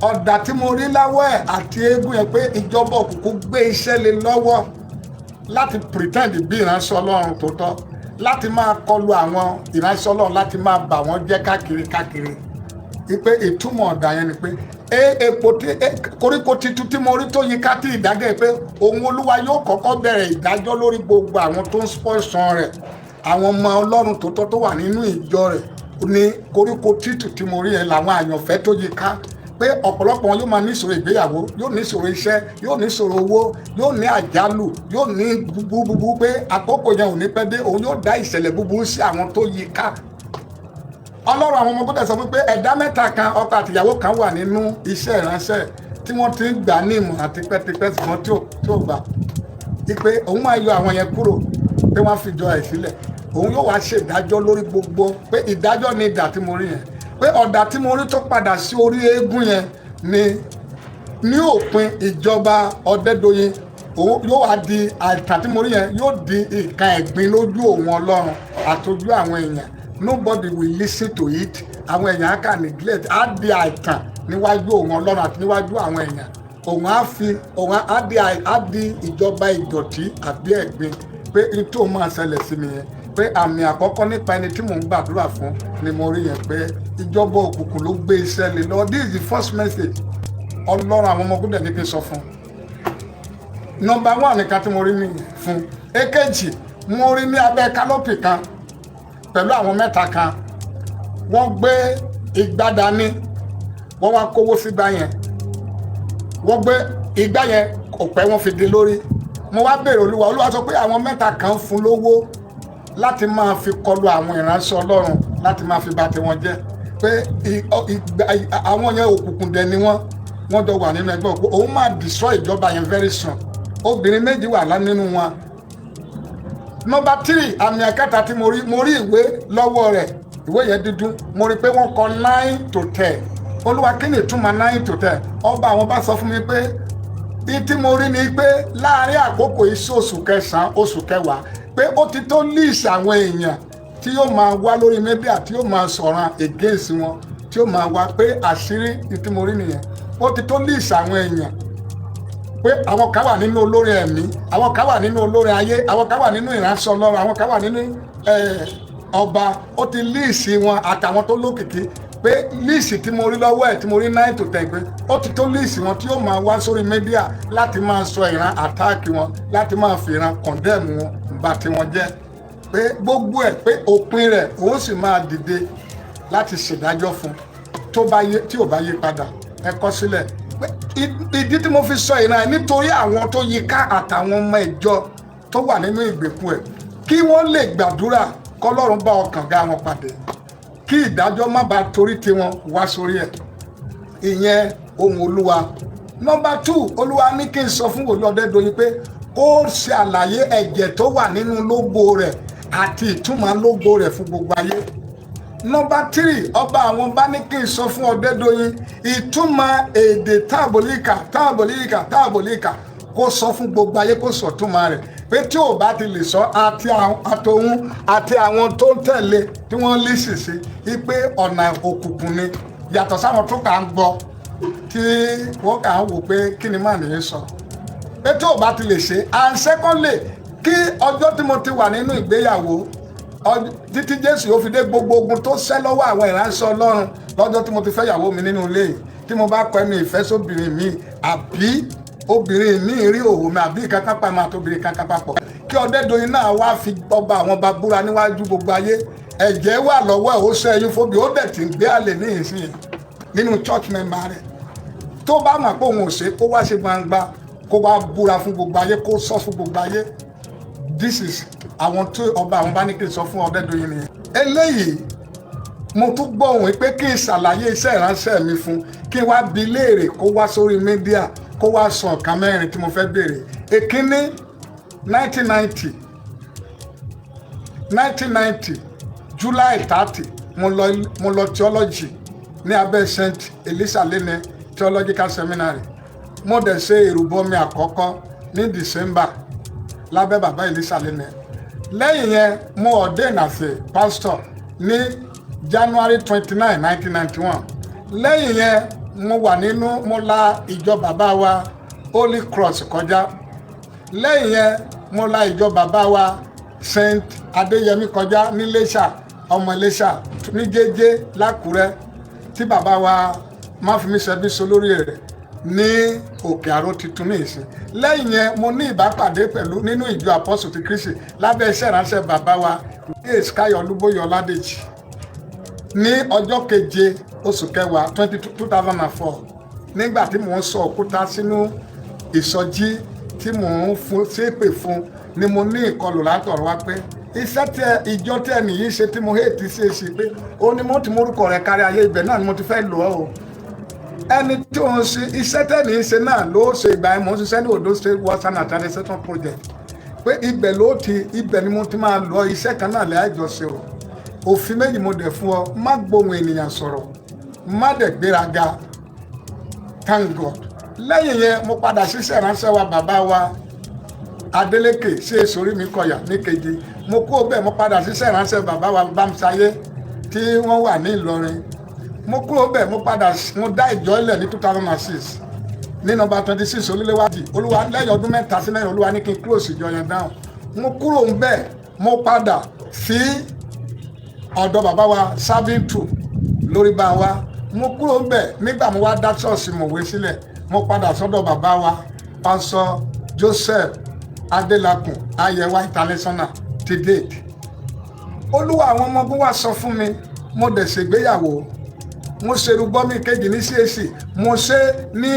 Ọ̀dà tí mo rí láwọ̀ ẹ̀ àti eégún yẹn, pé ìjọba òkùnkùn gbé iṣẹ́ lé lọ́wọ́ láti pretend bí ìránṣẹ́ Ọlọ́run tó tọ́, láti máa kọlu àwọn ìránṣẹ́ Ọlọ́run, láti máa bà wọ́n jẹ́ káàkiri káàkiri. Ipe ìtumọ̀ ọ̀dà yẹn ni pé epo tí koríko titun tí mo rí tó yí ká tí ìdájọ́ pé òun Olúwa yóò kọ́kọ́ bẹ̀rẹ̀ ìdájọ́ lórí gbogbo àwọn tó ń sponsor rẹ̀, àwọn ọmọ Ọlọ́run tó tọ́ tó wà nínú ìjọ rẹ̀. Ní koríko títù tí mo rí yẹn làwọn àyànfẹ́ tó yí ká, pé ọ̀pọ̀lọpọ̀ wọn yóò máa ní ìṣòro ìgbéyàwó, yóò ní ìṣòro iṣẹ́, yóò ní ìṣòro owó, yóò ní àjálù, yóò ní búburú, pé àkókò yẹn ò ní pẹ́ dé, òun yóò dá ìṣẹ̀lẹ̀ búburú sí àwọn tó yí ká. Ọlọ́run àwọn ọmọ gbọ́dọ̀ sọ wípé ẹ̀dá mẹ́ta kan, ọkọ àtìyàwó kan, wà nínú iṣẹ́ ìránṣẹ́ tí wọ́n ti ń gbà ní ìmọ̀ràn tipẹ́tipẹ́, ṣùgbọ́n tí ò gbà, wípé òun máa yọ àwọn yẹn kúrò, pé wọ́n fi jọ ẹ̀ sílẹ̀, òun yóò wá ṣe ìdájọ́ lórí gbogbo, pé ìdájọ́ ni ìdà tí mo rí yẹn, pé ọ̀dà tí mo rí tó padà sí orí eégún yẹn ni ní òpin ìjọba Ọ̀dẹ́dọ̀yìn, òun yóò wá di àìtàn tí mo rí yẹn, yóò di ìka ẹ̀gbin lójú òun Ọlọ́run àtọjú àwọn èèyàn. Nobody will listen to it. Àwọn èèyàn á kà neglect, á di àìtàn níwájú òun Ọlọ́run àti níwájú àwọn èèyàn. Òun á fi òun á di ìjọba ìdọ̀tí àbí ẹ̀gbin, pé n tó máa ṣẹlẹ̀ sí mi yẹn, pé àmì àkọ́kọ́ nípa ẹni tí mò ń gbàdúrà fún ni mo rí yẹn, pé ìjọba òkùnkùn ló gbé iṣẹ́ lé lọ. This is the first message Ọlọ́run àwọn ọmọ gbọ́dọ̀ ní kí n sọ fún. Number one nìkan tí mo rí ní fún. Èkejì, mo rí ní abẹ́ canopy kan pẹ̀lú àwọn mẹ́ta kan. Wọ́n gbé igbá dání, wọ́n wá kówó sígbà yẹn, wọ́n gbé igbá yẹn, kò pẹ́ wọ́n fi dé lórí. Mo wá béèrè Olúwa. Olúwa sọ pé àwọn mẹ́ta kan fún lówó láti máa fi kọlu àwọn ìránṣẹ́ Ọlọ́run, láti máa fi bà tiwọn jẹ́, pé àwọn yẹn, òkùnkùn dẹ̀ ni wọ́n, wọ́n jọ wà nínú ẹgbẹ́ òkú. Òun máa destroy ìjọba yẹn very soon. Obìnrin méjì wà nínú wọn. Number three, àmì ẹ̀kẹta tí mo rí, mo rí ìwé lọ́wọ́ rẹ̀, ìwé yẹn dúdú. Mo rí pé wọ́n kọ 9 to 10. Olúwa, kí ni ìtumọ̀ 9 to 10? Ọba àwọn bá sọ fún mi pé tí mo rí ni pé láàárín àkókò iṣẹ́ oṣù kẹsàn-án, oṣù kẹwàá, pé ó ti tó list àwọn èèyàn tí yóò máa wá lórí media, tí yóò máa sọ̀rọ̀ against wọn, tí yóò máa wá, pé àṣírí tí mo rí nìyẹn. Ó ti tó list àwọn èèyàn, pé àwọn kan wà nínú olórin ẹ̀mí, àwọn kan wà nínú olórin ayé, àwọn kan wà nínú ìránṣẹ́ Ọlọ́run, àwọn kan wà nínú ọba. Ó ti list wọn àtàwọn tó lókìkí, pé list tí mo rí lọ́wọ́ ẹ̀, tí mo rí 9 to 10, pé ó ti tó list wọn tí yóò máa wá sórí media láti máa sọ ìran attack wọn, láti máa fi ìran condemn wọn, bà tiwọn jẹ́. Pé gbogbo ẹ̀, pé òpin rẹ̀, òun sì máa dìde láti ṣèdájọ́ fún tó bá yé, tí ò bá yí padà. Ẹ kọ sílẹ̀ pé ìdí tí mo fi sọ ìran ẹ̀, nítorí àwọn tó yí ká àtàwọn ọmọ ìjọ tó wà nínú ìgbèkùn ẹ̀, kí wọ́n lè gbàdúrà kọ́lọ́run bá ọkàn gá wọn pàdé, kí ìdájọ́ má bàa torí tiwọn wá sórí ẹ̀. Ìyẹn ohun Olúwa. Number two, Olúwa ní kí n sọ fún wòlíì Ọdẹ́dọ̀yìn pé kó ṣe àlàyé ẹ̀jẹ̀ tó wà nínú logo rẹ̀ àti ìtumọ̀ logo rẹ̀ fún gbogbo ayé. Number three, ọba àwọn bá ní kí n sọ fún Ọdẹ́dọ̀yìn ìtumọ̀ èdè táàbòlíkà, táàbòlíkà, táàbòlíkà, kó sọ fún gbogbo ayé, kó sọ túmọ̀ rẹ̀, pé tí ò bá ti lè sọ, àti àtòun àti àwọn tó ń tẹ̀lé tí wọ́n lè ṣèṣe wípé ọ̀nà òkùnkùn ni, yàtọ̀ sáwọn tó kà ń gbọ́ tí wọ́n kà ń wò pé kí ni màá nìyẹn sọ, pé tí ò bá ti lè ṣe. And secondly, kí ọjọ́ tí mo ti wà nínú ìgbéyàwó títí Jésù yóò fi dé, gbogbo ogun tó ṣẹ́ lọ́wọ́ àwọn ìránṣẹ́ Ọlọ́run lọ́jọ́ tí mo ti fẹ́ yàwó mi nínú ilé yìí, tí mo bá kọ ẹnu ìfẹ́ sóbìnrin mi, àbí obìnrin mi rí òwò mi, àbí kankan pa máa tóbìnrin kankan papọ̀, kí Ọdẹ́dọ̀yìn náà wá fi ọba àwọn bá búra níwájú gbogbo ayé. Ẹ̀jẹ̀ wà lọ́wọ́ ẹ̀, ó ṣẹ́yún fóbi, ó dẹ̀ ti ń gbé àlè ní ìsìn nínú church member rẹ̀. Tó bá mọ̀ pé òun ò ṣe, kó wá ṣe gbangba, kó wá búra fún gbogbo ayé, kó sọ fún gbogbo ayé. This is àwọn tó ọba àwọn bá ní kí n sọ fún Ọdẹ́dọ̀yìn nìyẹn. Eléyìí, mo tún gbọ́ òun pé kí n ṣàlàyé iṣẹ́ ìránṣẹ́ mi fún, kí n wá bi léèrè, kó wá sórí media, kó wá sọ nǹkan mẹ́rin tí mo fẹ́ béèrè. Èkíní, 1990, 1990 July 30, mo lọ theology ní abẹ́ St Elisa Lene Theological Seminary. Mo dẹ̀ ṣe ìrúbọmi àkọ́kọ́ ní December lábẹ́ bàbá Elisa Lene. Lẹ́yìn yẹn, mo ordain as a pastor ní January 29, 1991. Lẹ́yìn yẹn, mo wà nínú, mo la ìjọ bàbá wa Holy Cross kọjá. Lẹ́yìn yẹn, mo la ìjọ bàbá wa St Adéyẹmí kọjá ní Iléṣà, ọmọ Iléṣà ní jẹ́jẹ́ lákùrẹ́, tí bàbá wa máfìmísẹ́bí so lórí rẹ̀ ní Òkè Àrò tuntun ní ìsìn. Lẹ́yìn yẹn, mo ní ìbápàdé pẹ̀lú nínú ìjọ Àpọ́sù ti Kristi lábẹ́ iṣẹ́ ìránṣẹ́ bàbá wa Ace Káyọ̀ Olúbóyè Ọládèjì ní ọjọ́ keje oṣù kẹwàá 2004, nígbà tí mò ń sọ òkúta sínú ìsọjí tí mò ń fún ṣépè fún ni mo ní ìkọlù látọ̀rọ̀ wá pé iṣẹ́ tí ìjọ tí ẹnì yìí ṣe tí mo hate ṣe é ṣe, pé ó ní mo ti morúkọ rẹ̀ kárí ayé, ibẹ̀ náà ni mo ti fẹ́ lò ó o. Ẹni tí ó ń ṣe iṣẹ́ tẹ́ni ṣe náà ló ṣe. Ìgbà yẹn, mò ń ṣiṣẹ́ ní Ondo State Water and Sanitation Project, pé ibẹ̀ ló ti, ibẹ̀ ni mo ti máa lọ. Iṣẹ́ kan náà lẹ́yìn àjọṣe o. Òfin méjì mo dẹ̀ fún ọ: má gbóhùn ènìyàn sọ̀rọ̀, má dẹ̀ gbéraga. Thank God. Lẹ́yìn yẹn, mo padà ṣiṣẹ́ ìránṣẹ́ wa bàbá wa Adeleke ṣe sórí mi kọyà ní kejì. Mo kó bẹ́ẹ̀, mo padà ṣiṣẹ́ ìránṣẹ́ bàbá wa Bámsáyé tí wọ́n wà ní Ìlọrin. Mo kúrò bẹ́ẹ̀, mo padà, mo dá ìjọ ilẹ̀ ní 2006 ní nọ́mbà 26 olúléwádìí. Olúwa, lẹ́yìn ọdún 3 sí 4, Olúwa ní kí n close ìjọ yẹn down. Mo kúrò ń bẹ́ẹ̀, mo padà sí ọ̀dọ̀ bàbá wa sábìntù lórí bá wa. Mo kúrò ń bẹ̀ nígbà mo wá dá ṣọ́ọ̀ṣì mọ̀wé sílẹ̀, mo padà sọ́dọ̀ bàbá wa Pásọ Joseph Adélakùn Ayẹwà International ti date. Olúwa àwọn ọmọ ogun wá sọ fún mi, mo dẹ̀ ṣègbéyàwó, mo ṣerúbọmi kejì ní CAC. Mo ṣe ní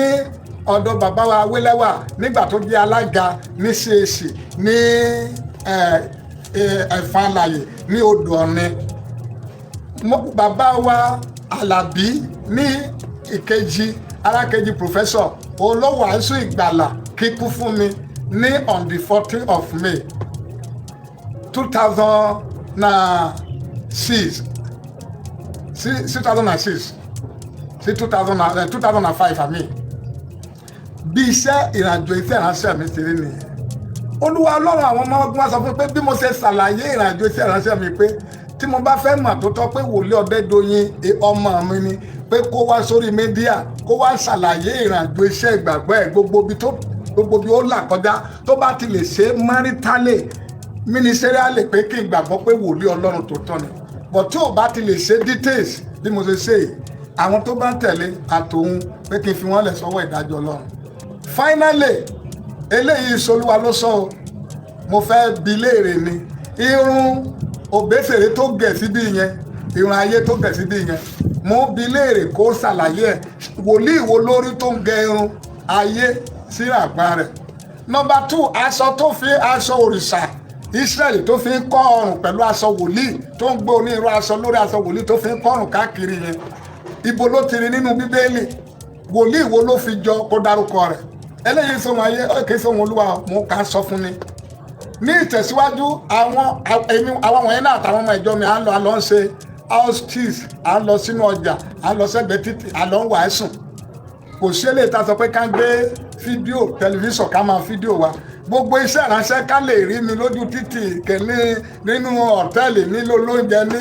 ọ̀dọ̀ bàbá wa Wílẹ́wà nígbà tó jẹ́ alága ní CAC ní Ẹ̀fọn Àlàyé ní odò ọ̀nì. Bàbá wa Alábí ní ìkejì arákejì, professor olówàásù ìgbàlà kíkú fún mi ní on the 14 of May 2006, 2006 sí 2005. Àmì bí iṣẹ́ ìrìnàjò iṣẹ́ ìránṣẹ́ mi ti rí nìyẹn. Olúwa Ọlọ́run àwọn ọmọ ogun wa sọ fún mi pé bí mo ṣe ṣàlàyé ìrìnàjò iṣẹ́ ìránṣẹ́ mi, pé tí mo bá fẹ́ mọ̀ tó tọ́ pé wòlíì Ọdẹ́dọ̀yìn ọmọ mi ni, pé kó wá sórí media, kó wá ṣàlàyé ìrìnàjò iṣẹ́ ìgbàgbọ́ ẹ̀, gbogbo bí ó là kọjá, tó bá ti lè ṣe maritally, ministerially, pé kí n gbàgbọ́ pé wòlíì Ọlọ́run tó tọ́ ni. But tí ò bá ti lè ṣe details bí mo ṣe ṣe yìí, àwọn tó bá ń tẹ̀lé àtòun, pé kí n fi wọ́n lẹ̀ sọ́wọ́ ìdájọ́ Ọlọ́run. Finally, eléyìí solúwa ló sọ o. Mo fẹ́ bi léèrè ni. Irun òbésèré tó gẹ̀ síbí yẹn, irun ayé tó gẹ̀ síbí yẹn, mo bi léèrè kó ṣàlàyé ẹ̀. Wòlíì wo lórí tó ń gẹ irun ayé sí àgbà rẹ̀? Number two, aṣọ tó fi, aṣọ òrìṣà Israẹli tó fi ń kọ́ ọrùn pẹ̀lú aṣọ wòlíì tó ń gbé onírú aṣọ lórí aṣọ wòlíì tó fi ń kọ́rùn káàkiri yẹn, ibo ló ti rí nínú Bíbélì? Wòlíì wo ló fi jọ kó dárúkọ rẹ̀? Eléyìí sóhun ayé, kì í sóhun Olúwa. Mo kà á sọ fún ni ní ìtẹ̀síwájú. Àwọn èmi, àwọn wọ̀nyẹn náà àtàwọn ọmọ ìjọ mi, à ń lọ, à lọ ń ṣe outreach, à ń lọ sínú ọjà, à ń lọ sẹ́gbẹ̀ẹ́ títì, à lọ ń wàásùn. Kò sí eléyìí tá a sọ pé ká ń gbé fídíò tẹlifíṣàn, ká máa fídíò wa gbogbo iṣẹ́ ìránṣẹ́, ká lè rí mi lójú títì kẹ́ni, nínú hòtẹ́ẹ̀lì, nílò lóúnjẹ, ní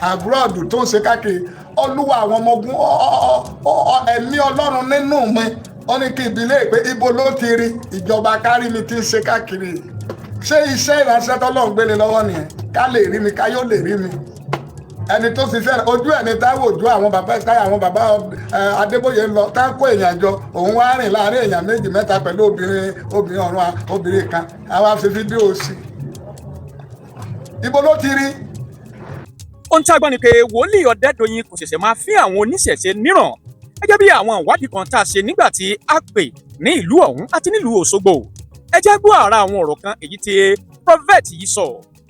abroad tó ń ṣe káàkiri. Olúwa àwọn ọmọ ogun, ẹ̀mí Ọlọ́run nínú mi, ó ní kí ìbílẹ̀ pé ibo ló ti rí ìjọba kárí mi ti ń ṣe káàkiri. Ṣé iṣẹ́ ìránṣẹ́ tọ́lọ́run gbélé lọ́wọ́ nìyẹn? Ká lè rí mi, ká yóò lè rí mi. Ẹni tó ṣiṣẹ́ ojú ẹni táwọn ojú àwọn bàbá táyà, àwọn bàbá Adébóyè ń lọ tá ń kó èèyàn jọ, òun wá rìn láàrin èèyàn méjì mẹ́ta pẹ̀lú obìnrin, obìnrin ọ̀run, obìnrin kan, àwa fi fídíò sí i. Ibo ló ti rí?
Ohun tí a gbọ́ ni pé wòlíì Ọ̀dẹ́dọ̀yìn kò ṣẹ̀ṣẹ̀ máa fín àwọn oníṣẹ̀ṣe níràn, gẹ́gẹ́ bí àwọn ìwádìí kan tá a ṣe nígbà tí a pè ní ìlú ọ̀hún àti nílùú Òṣogbo. Ẹ jẹ́ gbọ́ ara àwọn ọ̀rọ̀ kan èyí tí prophet yìí sọ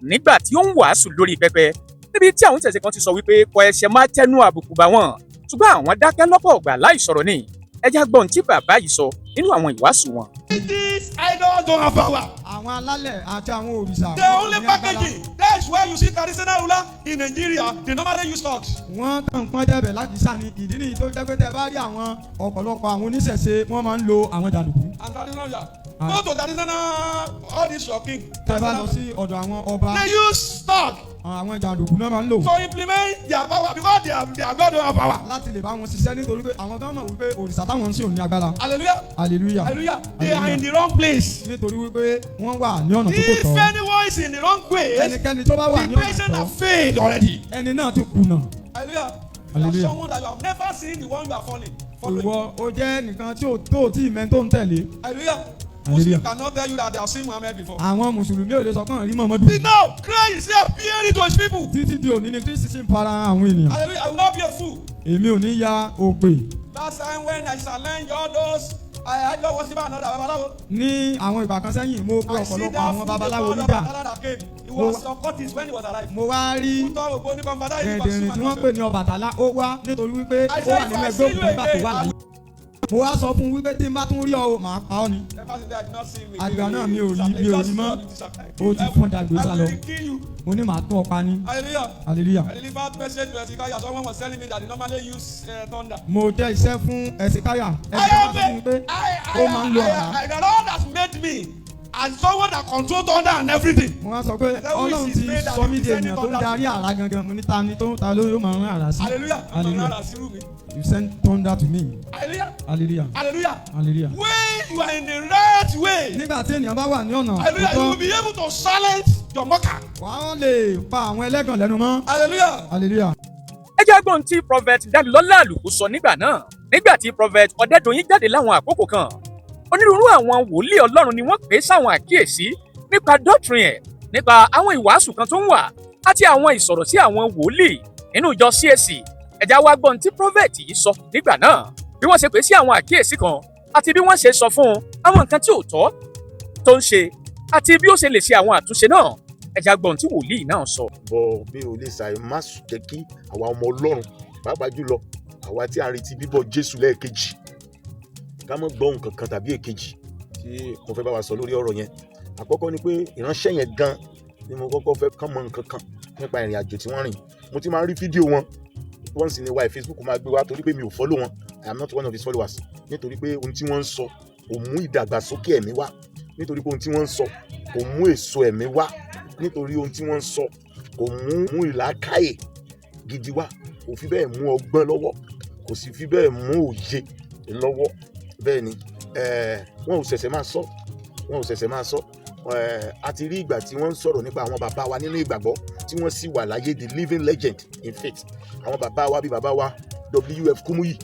nígbà tí ó ń wàásù lórí pẹpẹ, níbi tí àwọn oníṣẹ̀ṣe kan ti sọ wípé kò ẹ̀ṣẹ̀ máa tẹnu àbùkù bá wọn, ṣùgbọ́n àwọn dákẹ́ lọ́pọ̀ ọ̀gbà láì sọ̀rọ̀ ni. Ẹ jẹ́ gbọ́ ohun tí bàbá yìí sọ nínú àwọn ìwàásù wọn.
These idols don't have power.
Àwọn alálẹ̀ àti àwọn òrìṣà.
They only packaging. That's why you see traditional ruler in Nigeria, they normally use thugs.
Wọ́n kàn ń pọ́n jẹ̀bẹ̀ láti sá ni. Ìdí nìyí tó jẹ́ pé tẹ́ bá rí àwọn ọ̀pọ̀lọpọ̀ àwọn oníṣẹ̀ṣe, wọ́n máa ń lo àwọn jàǹdùkú.
And traditional ruler. Go to traditional, all these your king.
Tẹ́ bá lọ sí ọ̀dọ̀ àwọn ọba,
They use thug
àwọn jàǹdùkú náà máa ń lò.
to implement their power because their God don't have power.
Láti lè bá wọn ṣiṣẹ́, nítorí pé àwọn tó mọ̀ wípé òrìṣà táwọn ń sìn ò ní agbára.
Hallelujah.
Hallelujah.
Hallelujah. They are in the wrong place.
Nítorí wípé wọ́n wà ní ọ̀nà tó kò
If
tọ́.
anyone is in the wrong way,
Ẹnikẹ́ni tó bá wà
the
ní ọ̀nà
patient
tọ́,
have failed already.
ẹni náà ti kùnà.
Hallelujah.
Hallelujah.
You are someone that you have never seen, the one you are following. Following.
Ìwọ o jẹ́ nìkan tí o tó tí ìmẹ́ tó ń tẹ̀lé.
Hallelujah.
Hallelujah.
Muslim cannot tell you that they have seen Muhammad before.
Àwọn mùsùlùmí ò lè sọ kàn rí Muhammadu.
See now, Christ is still appearing to his people.
Títí di òní ni Kristi sì ń fara àwọn ènìyàn.
Hallelujah. I will not be a fool.
Èmi ò ní ya òpè.
Last time when I challenge all those idol worshiper and other babalawo.
Ní àwọn ìgbà kan sẹ́yìn, mo pe
I see
ọ̀pọ̀lọpọ̀
that
àwọn
fool
babaláwo
they call
níjà.
Ọbàtálá that came. He was occultist when he was alive.
Mo wá rí
Kútọ́ ògbóni kọ̀ǹfàdà yìí.
ẹ̀ẹ́dẹ̀rìn tí wọ́n pè ní Ọbàtálá, ó wá nítorí wípé ó wà nínú ẹgbẹ́ òkùnkùn nígbà tó wà láyé. Mo wá sọ fún un wípé tí n bá tún rí ọ o, màá pa ọ́ ni. Àgbà náà mi ò rí mọ́. Ó ti fọ́n dàgbé sá lọ. Mo ní màá tún ọ pa ní.
Hallelujah.
Hallelujah.
I delivered message to Hezekiah. Someone was telling me that they normally use thunder.
Mo jẹ́ iṣẹ́ fún Ẹ̀sìkáyà. Ẹ̀sìkáyà sọ fún mi pé ó máa ń lo àrá.
The Lord has made me as someone that control thunder and everything.
Mo wá sọ pé Ọlọ́run ti sọ mí di ènìyàn tó ń darí àrá gangan. Mo ní ta ni tó ta ló yóò máa rán àrá sí?
Hallelujah.
Hallelujah. You send thunder to me.
Hallelujah.
Hallelujah.
Hallelujah.
Hallelujah.
When you are in the right way,
Nígbà tí ènìyàn bá wà ní ọ̀nà
hallelujah, you will
òótọ́,
be able to silence your mocker.
wàá lè pa àwọn ẹlẹ́gàn lẹ́nu mọ́.
Hallelujah.
Hallelujah.
Ẹ jẹ́ gbọ́n tí prophet Dámilọ́lá Àlùkò sọ nígbà náà, nígbà tí prophet Ọ̀dẹ́dọ̀yìn jáde láwọn àkókò kan. Onírúurú àwọn wòlíì Ọlọ́run ni wọ́n pè é sáwọn àkíyèsí nípa doctrine ẹ̀, nípa àwọn ìwàásù kan tó ń wà àti àwọn ìsọ̀rọ̀ sí àwọn wòlíì nínú ìjọ CAC. Ẹ jẹ́ wá gbọ́n tí prophet yìí sọ nígbà náà, bí wọ́n ṣe pè é sí àwọn àkíyèsí kan àti bí wọ́n ṣe sọ fún un àwọn nǹkan tí ò tọ́ tó ń ṣe àti bí ó ṣe lè ṣe àwọn àtúnṣe náà. Ẹ jẹ́ gbọ́n tí wòlíì náà sọ.
Bọ̀ mi ò lè ṣàì má jẹ́ kí àwa ọmọ Ọlọ́run, pàápàá jùlọ àwa tí a ń retí bíbọ̀ Jésù lẹ́ẹ̀kejì, ká mọ́ gbọ́ nǹkan kan tàbí èkejì tí mo fẹ́ bá wa sọ lórí ọ̀rọ̀ yẹn. Àkọ́kọ́ ni pé ìránṣẹ́ yẹn gan ni mo kọ́kọ́ fẹ́ kán mọ nǹkan kan nípa ìrìn àjò tí wọ́n rìn. Mo ti máa ń rí fídíò wọn once in a while, Facebook máa gbé wá, torí pé mi ò follow wọn. I am not one of his followers, nítorí pé ohun tí wọ́n ń sọ kò mú ìdàgbàsókè ẹ̀mí wá, nítorí pé ohun tí wọ́n ń sọ kò mú èso ẹ̀mí wá, nítorí ohun tí wọ́n ń sọ kò mú ìlàkàyè gidi wá, kò fi bẹ́ẹ̀ mú ọgbọ́n lọ́wọ́, kò sì fi bẹ́ẹ̀ mú òye lọ́wọ́. Bẹ́ẹ̀ ni, wọn ò ṣẹ̀ṣẹ̀ máa sọ, wọn ò ṣẹ̀ṣẹ̀ máa sọ. A ti rí ìgbà tí wọ́n ń sọ̀rọ̀ nípa àwọn bàbá wa nínú ìgbàgbọ́ tí wọ́n sì wà láyé, the living legend in faith, àwọn bàbá wa bíi bàbá wa W.F. Kumuyi.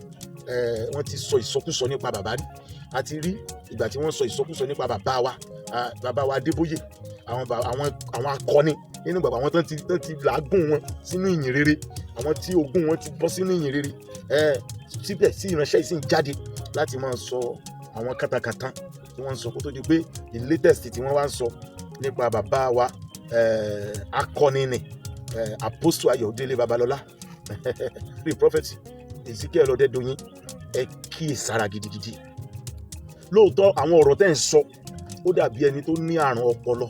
Wọ́n ti sọ ìsọkúsọ nípa bàbá rí. A ti rí ìgbà tí wọ́n sọ ìsọkúsọ nípa bàbá wa, bàbá wa Adébóyè. Àwọn akọni nínú ìgbàgbọ́, àwọn tán ti làágùn wọn sínú ìyìn rere, àwọn tí ogún wọn ti bọ́ sínú ìyìn rere ẹ, síbẹ̀ sí ìránṣẹ́ yìí sì ń jáde láti máa sọ àwọn kàtàkàtà tí wọ́n ń sọ, kó tó di pé the latest tí wọ́n wá ń sọ nípa bàbá wa akọni ni Apostle Ayọ̀délé Babalọ́lá, the Prophet Ezekiel Ọdẹ́dọ̀yìn. Ẹ kíyèsára gidigidi. Lóòótọ́, àwọn ọ̀rọ̀ tẹ́ ń sọ, ó dàbí ẹni tó ní àrùn ọpọlọ,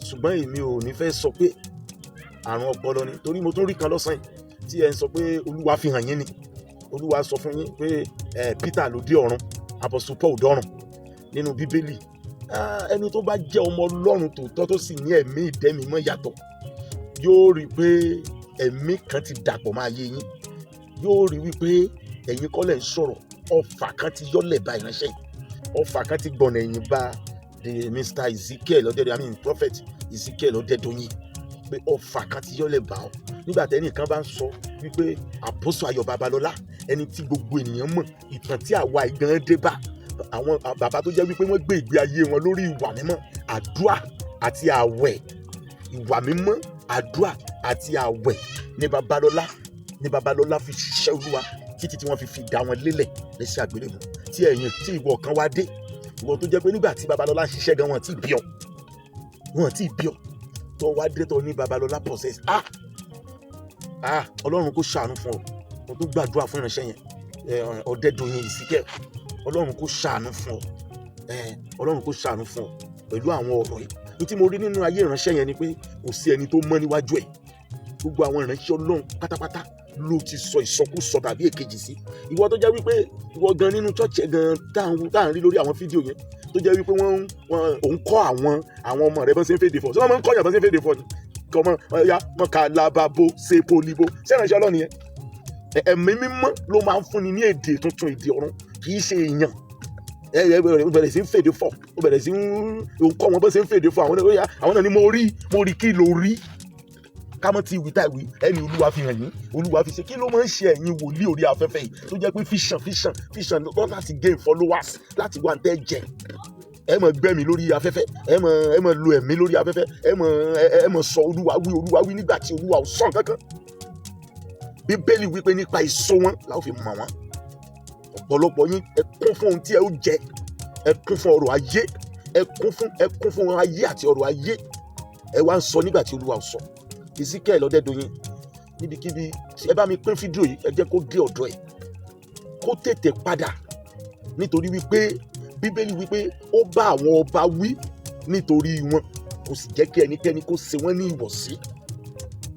ṣùgbọ́n èmi ò ní fẹ́ sọ pé àrùn ọpọlọ ni, torí mo tún rí kan lọ́sàn yìí tí ẹ ń sọ pé Olúwa fi hàn yín ni, Olúwa sọ fún yín pé ẹ Peter ló dé ọ̀run, Apostle Paul dọ́run nínú Bíbélì. Ẹni tó bá jẹ́ ọmọ Ọlọ́run tòótọ́, tó sì ní ẹ̀mí ìdẹ́mímọ́ yàtọ̀, yóò rí i pé ẹ̀mí kan ti dàpọ̀ máa yé yín. Yóò rí wípé ẹ̀yin kọ́ lẹ̀ ń sọ̀rọ̀. Ọfà kan ti yọ́lẹ̀ bá ìránṣẹ́ yìí, ọfà kan ti gbọ̀nà ẹ̀yìn bá the Mr Ezekiel Ọdẹ́dọ̀yìn, I mean Prophet Ezekiel Ọdẹ́dọ̀yìn, pé ọfà kan ti yọ́lẹ̀ bá ọ. Nígbà tẹ́nìkan bá ń sọ wípé Apostle Ayọ̀ Babalọ́lá, ẹni tí gbogbo ènìyàn mọ̀, ìtàn tí àwa ìgan dé bá, àwọn bàbá tó jẹ́ wípé wọ́n gbé ìgbé ayé wọn lórí ìwà mímọ́, àdúrà àti àwẹ̀, ìwà mímọ́, àdúrà àti àwẹ̀ ní Babalọ́lá fi ṣiṣẹ́ Olúwa títí tí wọ́n fi fi dá wọn lélẹ̀ lẹ́sẹ̀ àgbélébùú, tí ẹ̀yìn tí ìwọ kan wá dé, ìwọ tó jẹ́ pé nígbà tí Babalọ́lá ń ṣiṣẹ́ gan, wọn ti bí ọ, wọn ti bí ọ, tó wá dé tó ní Babalọ́lá possess. Ah ah, Ọlọ́run kó ṣàánú fún ọ. Mo tó gbàdúrà fún ìránṣẹ́ yẹn, Ọ̀dẹ́dọ̀yìn Ezekiel, Ọlọ́run kó ṣàánú fún ọ. Ọlọ́run kó ṣàánú fún ọ pẹ̀lú àwọn ọ̀rọ̀ yìí. Ní tí mo rí nínú ayé ìránṣẹ́ yẹn ni pé kò sí ẹni tó mọ́ níwájú ẹ̀. Gbogbo àwọn ìránṣẹ́ Ọlọ́run pátápátá ló ti sọ ìsọkúsọ tàbí èkejì sí. Ìwọ tó jẹ́ wípé ìwọ gan nínú church ẹ̀ gan tá à ń rí lórí àwọn fídíò yẹn, tó jẹ́ wípé wọ́n òun kọ́ àwọn ọmọ rẹ̀ bọ́n ṣe ń fèdè fọ̀. Ṣé wọ́n máa ń kọ́yàn bọ́n ṣe ń fèdè fọ̀ ni? Kọ́ ọmọ ya mọ̀ ká lababo ṣe polibo. Ṣé ìránṣẹ́ Ọlọ́run yẹn? Ẹ̀mí Mímọ́ ló máa ń fúnni ní èdè tuntun, èdè ọ̀run, kì í ṣe èèyàn. Ẹ bẹ̀rẹ̀ sí ń fèdè fọ̀, ó bẹ̀rẹ̀ sí ń kọ́ wọn bó ṣe ń fèdè fọ̀. Àwọn náà, ó yá, àwọn náà ni mo rí, mo rí. Kí ló rí? Kámọ́ tí wí táì wí, ẹni Olúwa fi hàn yín, Olúwa fi ṣe. Kí ló máa ń ṣe ẹ̀yin wòlíì orí afẹ́fẹ́ yìí tó jẹ́ pé vision, vision, vision lọ́ láti gain followers, láti wá tẹ́ jẹ? Ẹ mọ̀ gbẹ́mí lórí afẹ́fẹ́, ẹ mọ̀ lo ẹ̀mí lórí afẹ́fẹ́, ẹ mọ̀ sọ Olúwa wí, Olúwa wí, nígbà tí Olúwa ò sọ nǹkan kan. Bíbélì wípé nípa èso wọn la ó fi mọ̀ wọ́n. Ọ̀pọ̀lọpọ̀ yín, ẹ kún fún ohun tí ẹ ó jẹ, ẹ kún fún ọrọ̀ ayé, ẹ kún fún ayé àti ọrọ̀ ayé. Ẹ wá ń sọ nígbà tí Olúwa ò sọ. Ezekiel Ọdẹ́dọ̀yìn, níbikíbi tí ẹ bá mi pín fídíò yìí, ẹ jẹ́ kó dé ọ̀dọ̀ ẹ̀, kó tètè padà, nítorí wípé Bíbélì wípé ó bá àwọn ọba wí nítorí wọn, kò sì jẹ́ kí ẹnikẹ́ni kó ṣe wọ́n ní ìwọ̀sí,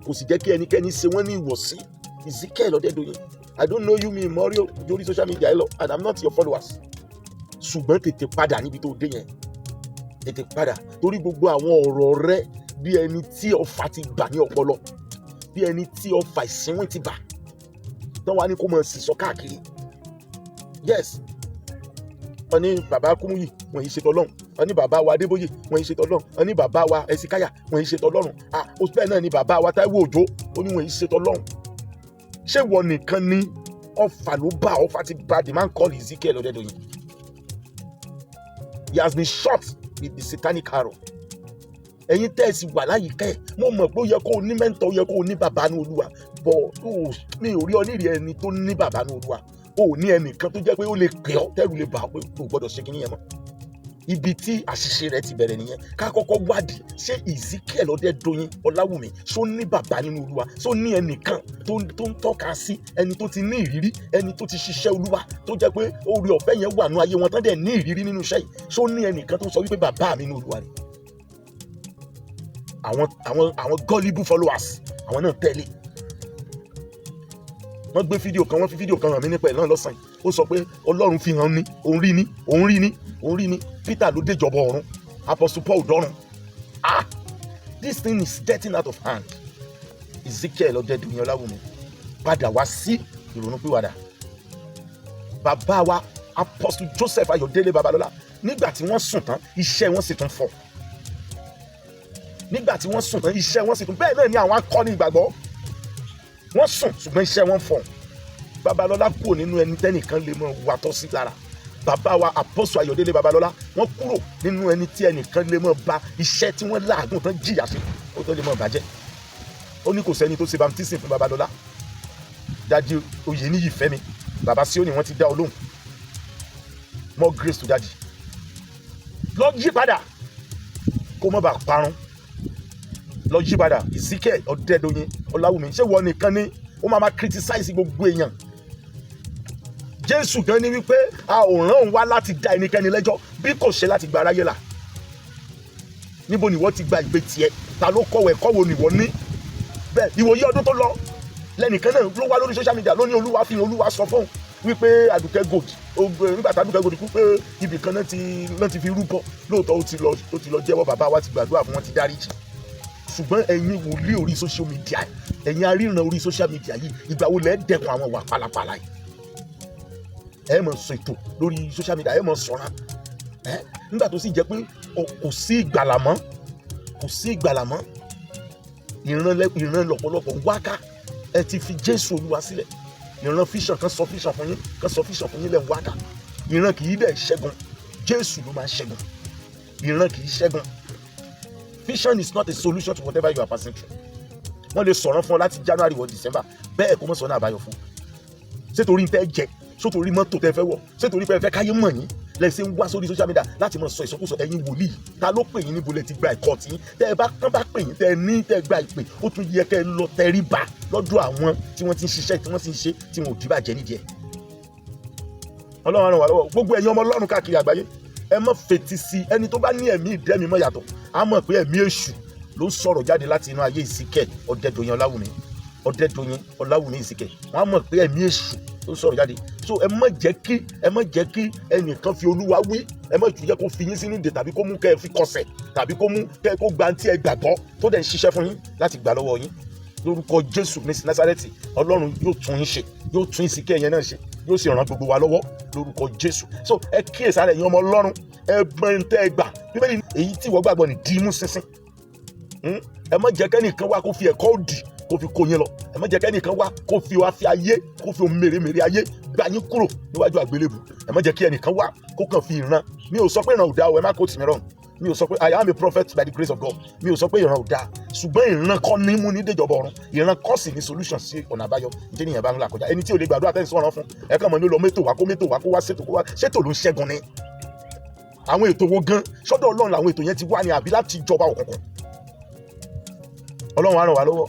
kò sì jẹ́ kí ẹnikẹ́ni ṣe wọ́n ní ìwọ̀sí. Ezekiel Ọdẹ́dọ̀yìn, I don't know you, me Mario lórí social media ẹ lọ, and I'm not your followers, ṣùgbọ́n tètè padà níbi tó dé yẹn. Tètè padà, torí gbogbo àwọn ọ̀rọ̀ rẹ, bí ẹni tí ọfà ti gbà ní ọpọlọ, bí ẹni tí ọfà ìsínwín ti bà tán, wá ní kó máa sì sọ káàkiri. Yes, wọ́n ní bàbá Kúmúyì, wọ́n yìí ṣe tọ́lọ́run. Wọ́n ní bàbá wa Adébóyè, wọ́n yìí ṣe tọ́lọ́run. Wọ́n ní bàbá wa Ẹ̀sìkáyà, wọ́n yìí ṣe tọ́lọ́run. Ah, ó bẹ́ẹ̀ náà ni bàbá wa Táíwò Òjó, ó ní wọ́n yìí ṣe tọ́lọ́run. Ṣé ìwọ nìkan ni ọfà ló bá? Ọfà ti bá the man called Ezekiel Ọdẹ́dọ̀yìn. He has been shot with the satanic arrow. Ẹ̀yin tẹ́ ẹ sì wà láyìíká ẹ̀, mo mọ̀ pé ó yẹ kó o ní mentor, ó yẹ kó o ní bàbá ní Olúwa, bọ̀ mi ò rí ọ nírìí ẹni tó ní bàbá ní Olúwa. O ò ní ẹnìkan tó jẹ́ pé ó lè pè ọ́, tẹ́rù lè bà ọ́ pé o gbọ́dọ̀ ṣe kinní yẹn mọ́. Ibi tí àṣìṣe rẹ ti bẹ̀rẹ̀ nìyẹn. Ká kọ́kọ́ wádìí, ṣé Ezekiel Ọdẹ́dọ̀yìn Ọláwùmí, ṣó ní bàbá nínú Olúwa? Ṣó ní ẹnìkan tó ń tọ́ka sí, ẹni tó ti ní ìrírí, ẹni tó ti ṣiṣẹ́ Olúwa, tó jẹ́ pé oore ọ̀fẹ́ yẹn wà nú ayé wọn, tán dẹ̀ ní ìrírí nínú iṣẹ́ yìí? Ṣó ní ẹnìkan tó sọ wípé bàbá mi nínú Olúwa ni? Àwọn gullible followers, àwọn náà tẹ̀lé. Wọ́n gbé fídíò kan, wọ́n fi fídíò kan hàn mí nípa ẹ̀ náà lọ́sàn-án. Ó sọ pé Ọlọ́run fi hàn ní, òun rí ní, òun rí ní, òun rí ní Peter ló déjọba ọ̀run, Apostle Paul dọ́run. Ah, this thing is getting out of hand. Ezekiel Ọdẹ́dọ̀yìn Ọláwùmí, padà wá sí ìrònúpìwàdà. Bàbá wa Apostle Joseph Ayọ̀délé Babalọ́lá, nígbà tí wọ́n sùn tán, iṣẹ́ wọn sì tún fọ̀. Nígbà tí wọ́n sùn tán, iṣẹ́ wọn sì tún. Bẹ́ẹ̀ náà ni àwọn akọni ìgbàgbọ́, wọ́n sùn, ṣùgbọ́n iṣẹ́ wọn fọ̀. Babalọ́lá kúrò nínú ẹni tẹ́nìkan lè mọ wàtọ́ sí lára. Bàbá wa Apostle Ayọ̀délé Babalọ́lá, wọ́n kúrò nínú ẹni tí ẹnìkan lè mọ̀ ba iṣẹ́ tí wọ́n láàgùn tán jìyà sí, ó tó lè mọ̀ bàjẹ́. Ó ní kò sẹ́ni tó ṣe baptism fún Babalọ́lá. Daddy Oyèníyì Fẹ́mi, bàbá Síónì, wọ́n ti dá ọ lóhùn. More grace to daddy. Lọ yí padà kó má bàa parun. Lọ yí padà, Ezekiel Ọ̀dẹ́dọ̀yìn Ọláwùmí. Ṣé wọ́n nìkan ni ó máa ma criticize gbogbo èèyàn? Jésù gan ni wípé a ò rán òun wá láti dá ẹnikẹ́ni lẹ́jọ́ bí kò ṣe láti gba aráyé là. Níbo ni wọ́n ti gba ìgbé tiẹ̀? Ta ló kọ̀wé? Ẹ̀kọ́ wo ni wọ́n ní bẹ́ẹ̀? Ìwòye ọdún tó lọ, lẹ́nìkan náà ló wá lórí social media, ló ní Olúwa fi hàn, Olúwa sọ fóun wípé Àdùkẹ́ Gold, nígbà tí Àdùkẹ́ Gold kú, pé ibì kan náà ti fi rúbọ. Lóòótọ́, ó ti lọ jẹ́wọ́, bàbá wa ti gbàdúrà fún wọn, ti dáríjì. Ṣùgbọ́n ẹ̀yin wòlíì orí social media, ẹ̀yin aríran orí social media yìí, ìgbà wo lẹ́ dẹ́kun àwọn ìwà pálapàla yìí? Ẹ mọ̀ sọ ètò lórí social media, ẹ mọ̀ sọ̀rọ̀ ẹ nígbà tó sì jẹ́ pé kò sí ìgbàlà mọ́, kò sí ìgbàlà mọ́. Ìran lọ̀pọ̀lọpọ̀ ń wáká. Ẹ ti fi Jésù Olúwa sílẹ̀. Ìran vision kan, sọ vision fún yín kan, sọ vision fún yín lẹ́ ń wáká. Ìran kì í dẹ̀ ṣẹ́gun, Jésù ló máa ń ṣẹ́gun. Ìran kì í ṣẹ́gun. Vision is not a solution to whatever you are passing through. Wọ́n lè sọ̀rọ̀ fún ọ láti January wọ December, bẹ́ẹ̀ kó mọ̀ sọ́nà àbáyọ fún ọ. Ṣé torí ń tẹ́ jẹ? Ṣé torí mọ́tò tẹ́ fẹ́ wọ̀? Ṣé torí pé ẹ fẹ́ káyé mọ̀ yín lẹ́sẹ̀ ń wá sórí social media láti mọ̀ sọ ìsọkúsọ? Ẹ̀yin wòlíì, ta ló pè yín? Níbo lẹ ti gba ẹ̀kọ́ tí tẹ́ ẹ bá kán bá pè yín, tẹ́ ẹ ní tẹ́ ẹ gba ìpè? Ó tún yẹ kẹ́ ẹ lọ tẹríba lọ́dọ̀ àwọn tí wọ́n ti ń ṣiṣẹ́, tí wọ́n ti ń ṣe, tí wọn ò dìbàjẹ́ nídìí ẹ̀. Ọlọ́run á ràn wá lọ́wọ́. Gbogbo ẹ̀yin ọmọ Ọlọ́run káàkiri àgbáyé, ẹ má fetí sí ẹni tó bá ní ẹ̀mí ìdẹ́mi mọ́ yàtọ̀. Á mọ̀ pé ẹ̀mí èṣù ló ń sọ̀rọ̀ jáde láti inú ayé Ezekiel Ọ̀dẹ́dọ̀yìn Ọláwùmí, Ọ̀dẹ́dọ̀yìn Ọláwùmí Ezekiel. Wọ́n á mọ̀ pé ẹ̀mí èṣù ló ń sọ̀rọ̀ jáde. So ẹ má jẹ́ kí ẹnìkan fi Olúwa wí, ẹ má jẹ́ kó fi yín sínú ìdè, tàbí kó mú kẹ́ ẹ fi kọsẹ̀, tàbí kó mú kẹ́ ẹ kó gba tí ẹ gbàgbọ́ tó dẹ̀ ń ṣiṣẹ́ fún yín láti gbà lọ́wọ́ yín. Lórúkọ Jésù ní Násárẹ́tì, Ọlọ́run yóò tún yín ṣe, yóò tún Ezekiel yẹn náà ṣe, yóò sì ràn gbogbo wa lọ́wọ́ lórúkọ Jésù. So ẹ kíyèsára, ẹ̀yin ọmọ Ọlọ́run. Ẹ gbọ́n tẹ́ ẹ gbà. Bíbélì, èyí tí ìwọ gbàgbọ́ ní dìímú ṣinṣin. Ẹ má jẹ́ kẹ́nìkan wá kó fi ẹ̀kọ́ òdì kó fi kó yín lọ. Ẹ má jẹ́ kẹ́nìkan wá kó fi wá fi ayé, kó fi ohun mèremère ayé gbà yín kúrò níwájú àgbélébù. Ẹ má jẹ́ kí ẹnìkan wá kó kàn fi ìran. Mi ò sọ pé ìran ò dáa o, ẹ má kó tì mí rọrùn. Mi ò sọ pé, I am a prophet by the grace of God, mi ò sọ pé ìran ò dáa, ṣùgbọ́n ìran kọ́ ní mú ní déjọba ọ̀run. Ìran kọ́ sì ní solution sí ọ̀nà àbáyọ ní tẹ́nìyàn bá ń là kọjá. Ẹni tí ò lè gbàdúrà tẹ́sí sọ̀rọ̀ fún ẹ kàn mọ́ ní ó lọ mẹ́tò wá, kó mẹ́tò wá, kó wá ṣètò, kó wá ṣètò ló ń ṣẹ́gun ni. Àwọn ètò wo gan sọ́dọ̀ Ọlọ́run làwọn ètò yẹn ti wá ní, àbí láti ìjọba òkùnkùn? Ọlọ́run á ràn wá lọ́wọ́.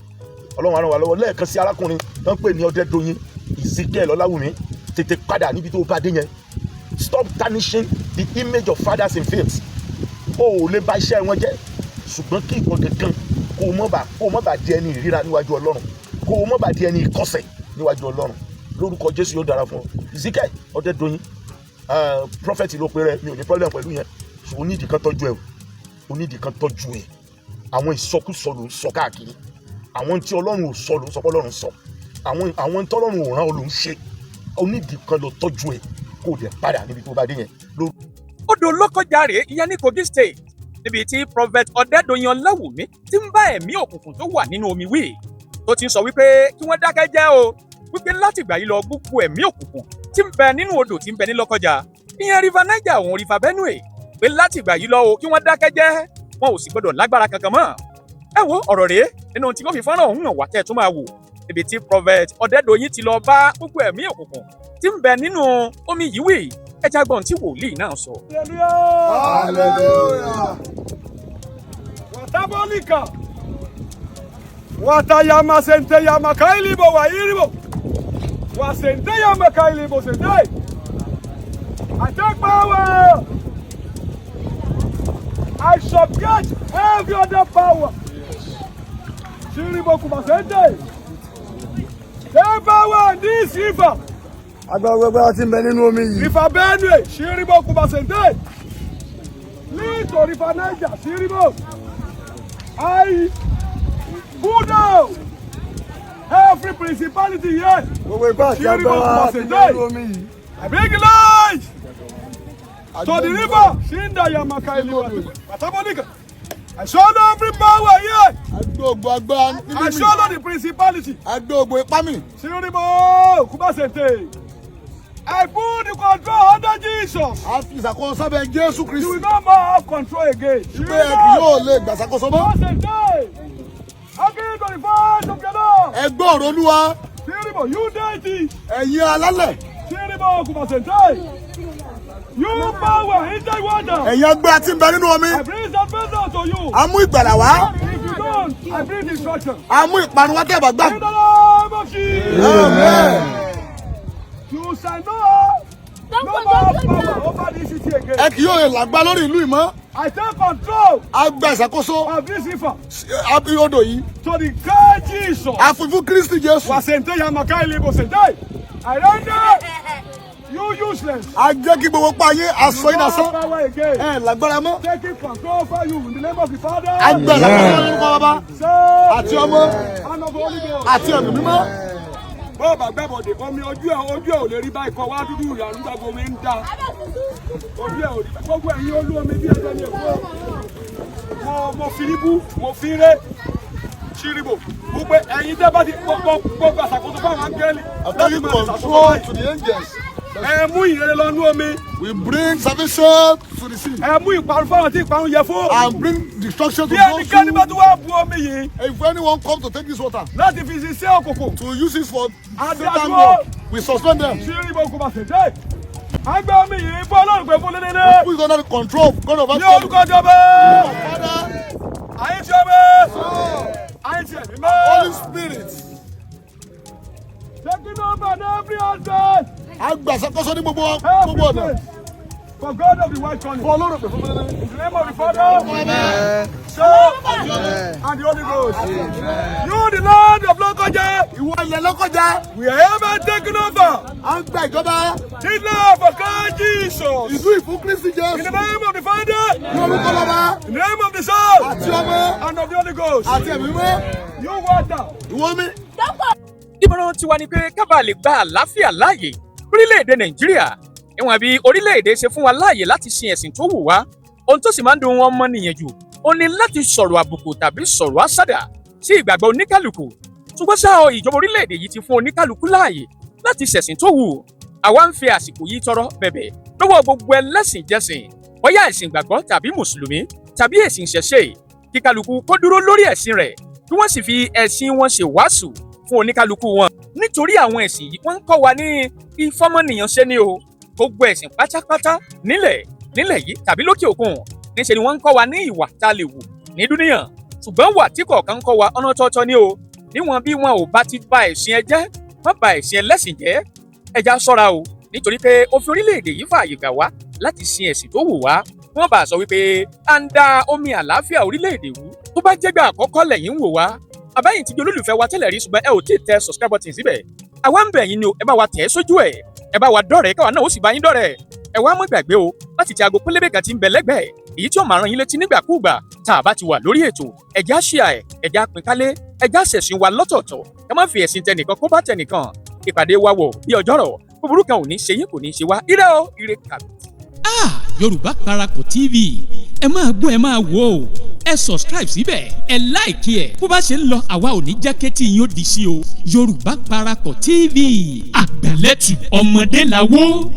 Ọlọ́run á ràn wá lọ́wọ́. Lẹ́ẹ̀kan sí, arákùnrin tó ń pè ní Ọ̀dẹ́dọ̀yìn Ezekiel Ọláwùmí, tètè padà níbi tó bá dé yẹn. Stop tarnishing the image of fathers in faith. O ò lè bà iṣẹ́ wọn jẹ́, ṣùgbọ́n kí ìwọ gangan kó o mọ̀ bá di ẹni ìríra níwájú Ọlọ́run, kó o mọ̀ bá di ẹni ìkọsẹ̀ níwájú Ọlọ́run. Lórúkọ Jésù, yóò dára fún ọ. Ezekiel Ọ̀dẹ́dọ̀yìn, prophet ló pe rẹ, mi ò ní problem pẹ̀lú yẹn, ṣùgbọ́n onídìí kan tọ́jú ẹ o, onídìí kan tọ́jú ẹ. Àwọn ìsọkúsọ ló ń sọ káàkiri. Àwọn tí Ọlọ́run ò sọ ló ń sọ pé Ọlọ́run sọ. Àwọn tí Ọlọ́run ò rán ọ ló ń ṣe. Onídìí kan lọ tọ́jú ẹ, kó o dẹ̀ padà níbi tó bá dé yẹn.
Odò Lọ́kọjà rèé, ìyẹn ní Kogi State, níbi tí Prophet Ọ̀dẹ́dọ̀yìn Ọláwùmí ti ń bá ẹ̀mí òkùnkùn tó wà nínú omi wí, tó ti ń sọ wípé kí wọ́n dákẹ́ jẹ́ o, wípé látìgbà yìí lọ, gbogbo ẹ̀mí òkùnkùn tí ń bẹ nínú odò tí ń bẹ ní Lọ́kọjà, ìyẹn River Niger òun River Benue, pé látìgbà yìí lọ o, kí wọ́n dákẹ́ jẹ́, wọn ò sì gbọdọ̀ lágbára kankan mọ́. Ẹ wo ọ̀rọ̀ rèé nínú tí wọ́n fi fọ́nrán ọ̀hún hàn wá, tẹ́ ẹ tún máa wò níbi tí Prophet Ọ̀dẹ́dọ̀yìn ti lọ bá gbogbo ẹ̀mí òkùnkùn tí ń bẹ nínú omi yìí wí. Ẹ já gbọ́n tí wòlíì náà sọ.
Hallelujah. Watabolika. Watayama senteyama kailibo wairibo. Wasenteyama kailibo sente. I take power. I subject every other power. Shiribo kumasente. Take power in this river.
Agbára gbogbo tí ń bẹ nínú omi yìí.
River Benue, Shiribo kumasente. Lead to River Niger, Shiribo. I put down every principality here.
Gbogbo ipá àti
Shiribo
agbára tí ń bẹ nínú omi yìí.
I bring light to the river. Shinda Yamaka Eliwa. Patamonika. I swallow every power here.
Agbóògbò agbára níbí
I
mi.
swallow the principality.
Agbóògbò ipá mi.
Shiribo Kubasente. I put the control under Jesus.
A fi ìṣàkóso sábẹ́ Jésù Kristi.
You will no more have control again.
Pé ẹ kì yóò lè gbàṣàkóso mọ́.
Once again, hearken to the voice of the Lord.
Ẹ gbọ́ ọ̀rọ̀ Olúwa.
Tiribo, you deity.
Ẹ̀yin alálẹ̀.
Tiribo, Kubasente. You power inside water.
Ẹ̀yin agbára tí ń bẹ nínú omi.
I bring salvation to you.
A mú ìgbàlà wá.
If you don't, I bring destruction.
A mú ìparun wá tẹ́ ẹ bá gbà.
In the name of Jesus.
Amen.
You shall know no more power over this city again.
Ẹ kì yóò lè lágbá lórí ìlú yìí mọ́.
I take control
A gba ìṣàkóso
of this river
odò yìí.
to the great Jesus.
A fi fún Kristi Jésù.
Wasente Yamakai Lebo Sente. I render you useless.
A jẹ́ kí gbogbo pa yín aṣọ yín
No
dasán.
power again.
Ẹ lágbára mọ́.
Taking control over you in the name of the Father.
A gba ìṣàkóso lórúkọ Bàbá
Son
àti Ọmọ
and of the Holy Ghost.
àti Ẹ̀mí Mímọ́.
Bọ́ọ̀ bá gbẹ́bọ̀dé omi ojú ẹ̀ ojú ẹ̀ ò lè rí báyìí kọ́ wá dúdú ìyàrá gbogbo omi ń da. Ojú ẹ̀ ò rí báyìí. Gbogbo ẹ̀yin olú omi bí ẹgbẹ́ mi èkó. Mo fi níbú, mo fi ré. Ṣíríbò. Gbogbo ẹ̀yin tẹ́ bá ti gbogbo àṣàkóso fún àwọn áńgẹ́lì.
I take control to the angels.
Ẹ mú ìrere lọ nú omi.
We bring salvation to the sea.
Ẹ mú ìparun fáwọn tí ìparun yẹ fún.
And bring destruction to
Bí
those
ẹnikẹ́ni bá
who.
tún wá bu omi yìí
If anyone come to take this water
láti fi ṣiṣẹ́ òkùnkùn.
to use it for Satan
Adadúró.
work, we suspend them.
Ṣíríbò kò bá ṣèjẹ́. Àgbẹ̀ omi yìí fún Ọlọ́run pé fún lédèdè.
We put it under the control of God of
Ní
our
orúkọ jọba. Ayé ti ọmọ. Ayé ti ẹ̀mí mọ́.
Holy Spirit.
Taking over every husband.
A gba ìṣàkóso ní gbogbo
Every
gbogbo ọ̀nà.
place. For God of the white calling.
Fún Ọlọ́run pè fún mi.
In the name of the Father, Son, and the Holy Ghost. You the Lord of Lokoja.
Ìwọ ilẹ̀ Lọ́kọ́jà.
We are ever taking over.
A ń gba ìjọba.
This love for Christ Jesus.
Ìlú ìfún Kristi
In the
Jésù.
name of the Father,
Ní orúkọ Bàbá
in the name of the Son,
àti Ọmọ
and of the Holy Ghost.
àti Ẹ̀mí Mímọ́.
You water.
Ìwọ mi.
Ìmọ̀ràn tiwa ni pé ká bàa lè gba àlàáfíà láàyè lórílẹ̀‐èdè Nàìjíríà. Ìwọ̀n bí orílẹ̀-èdè ṣe fún wa láàyè láti sin ẹ̀sìn tó wù wá, ohun tó sì máa ń dùn wọn mọ́nìyàn jù ó ní láti sọ̀rọ̀ àbùkù tàbí sọ̀rọ̀ àsàdà sí ìgbàgbọ́ oníkálukú. Ṣùgbọ́n ṣá o, ìjọba orílẹ̀-èdè yìí ti fún oníkálukú láàyè láti ṣẹ̀sìn tó wù. Àwa ń fi àsìkò yìí tọrọ bẹ̀bẹ̀ lọ́wọ́ gbogbo ẹlẹ́sìn jẹ́sìn, bóyá ẹ̀sìn ìgbàgbọ́ tàbí mùsùlùmí tàbí ẹ̀sìn ìṣẹ̀ṣe, kí kálukú kó dúró lórí ẹ̀sìn rẹ̀ kí wọ́n sì fi ẹ̀sìn wọn ṣe wàásù fún oníkálukú wọn. Nítorí àwọn ẹ̀sìn yìí wọ́n ń kọ́ wa ní ìfọmọnìyàn ṣe ni o. Gbogbo ẹ̀sìn pátápátá nílẹ̀ nílẹ̀ yìí tàbí lókè òkun níṣe ni wọ́n ń kọ́ wa ní ìwà tá a lè wù ní dúníyàn, ṣùgbọ́n wà tí kọ̀ọ̀kan ń kọ́ wa ọ̀nà tọ́tọ́ ni o. Níwọ̀n bí wọn ò bá ti ba ẹ̀sìn ẹ jẹ́, má ba ẹ̀sìn ẹlẹ́sìn jẹ́. Ẹja ṣọ́ra o, nítorí pé òfin orílẹ̀-èdè yìí fààyè gbà wá láti sin ẹ̀sìn tó wù wá. Wọ́n bá a sọ wípé à ń da omi àlàáfíà orílẹ̀-èdè wú. Tó bá jẹ́gbà àkọ́kọ́ lẹ́yìn ń wò wá, àbáyìn ti di olólùfẹ́ wa tẹ́lẹ̀ rí, ṣùgbọ́n ẹ ò tí ì tẹ subscribe button síbẹ̀, àwa ń bẹ̀ yín ni o. Ẹ bá wa tẹ̀ ẹ́ sójú ẹ̀, ẹ bá wa dọ̀rẹ́, káwa náà ó sì bá yín dọ̀rẹ́. Ẹ wá mọ́ gbàgbé o láti tẹ aago pélébé kan tí ń bẹ lẹ́gbẹ̀ẹ́ èyí tí ó máa rán yín létí nígbàkúùgbà tá a bá ti wà lórí ètò. Ẹ̀já ṣíà ẹ̀, ẹ̀já pín kálé, ẹ̀já ṣẹ̀sìn wa lọ́tọ̀ọ̀tọ̀, ẹ má fi ẹ̀sìn tẹnìkan kó bá tẹnìkan. Ìpàdé wa wọ̀ bí ọjọ́rọ̀, búburú kan ò ní ṣe yín, kò ní ṣe wá. Ire o, ire kàbí.
Ah, Yorùbá Parapọ̀ TV, ẹ máa gbọ́, ẹ máa wò ó. Ẹ subscribe síbẹ̀, ẹ like ẹ̀. Bó bá ṣe ń lọ, àwa ò ní jẹ́ kétí yín ó di sí o. Yorùbá Parapọ̀ TV, àgbàlẹ́tù ọmọdé làwọ̀.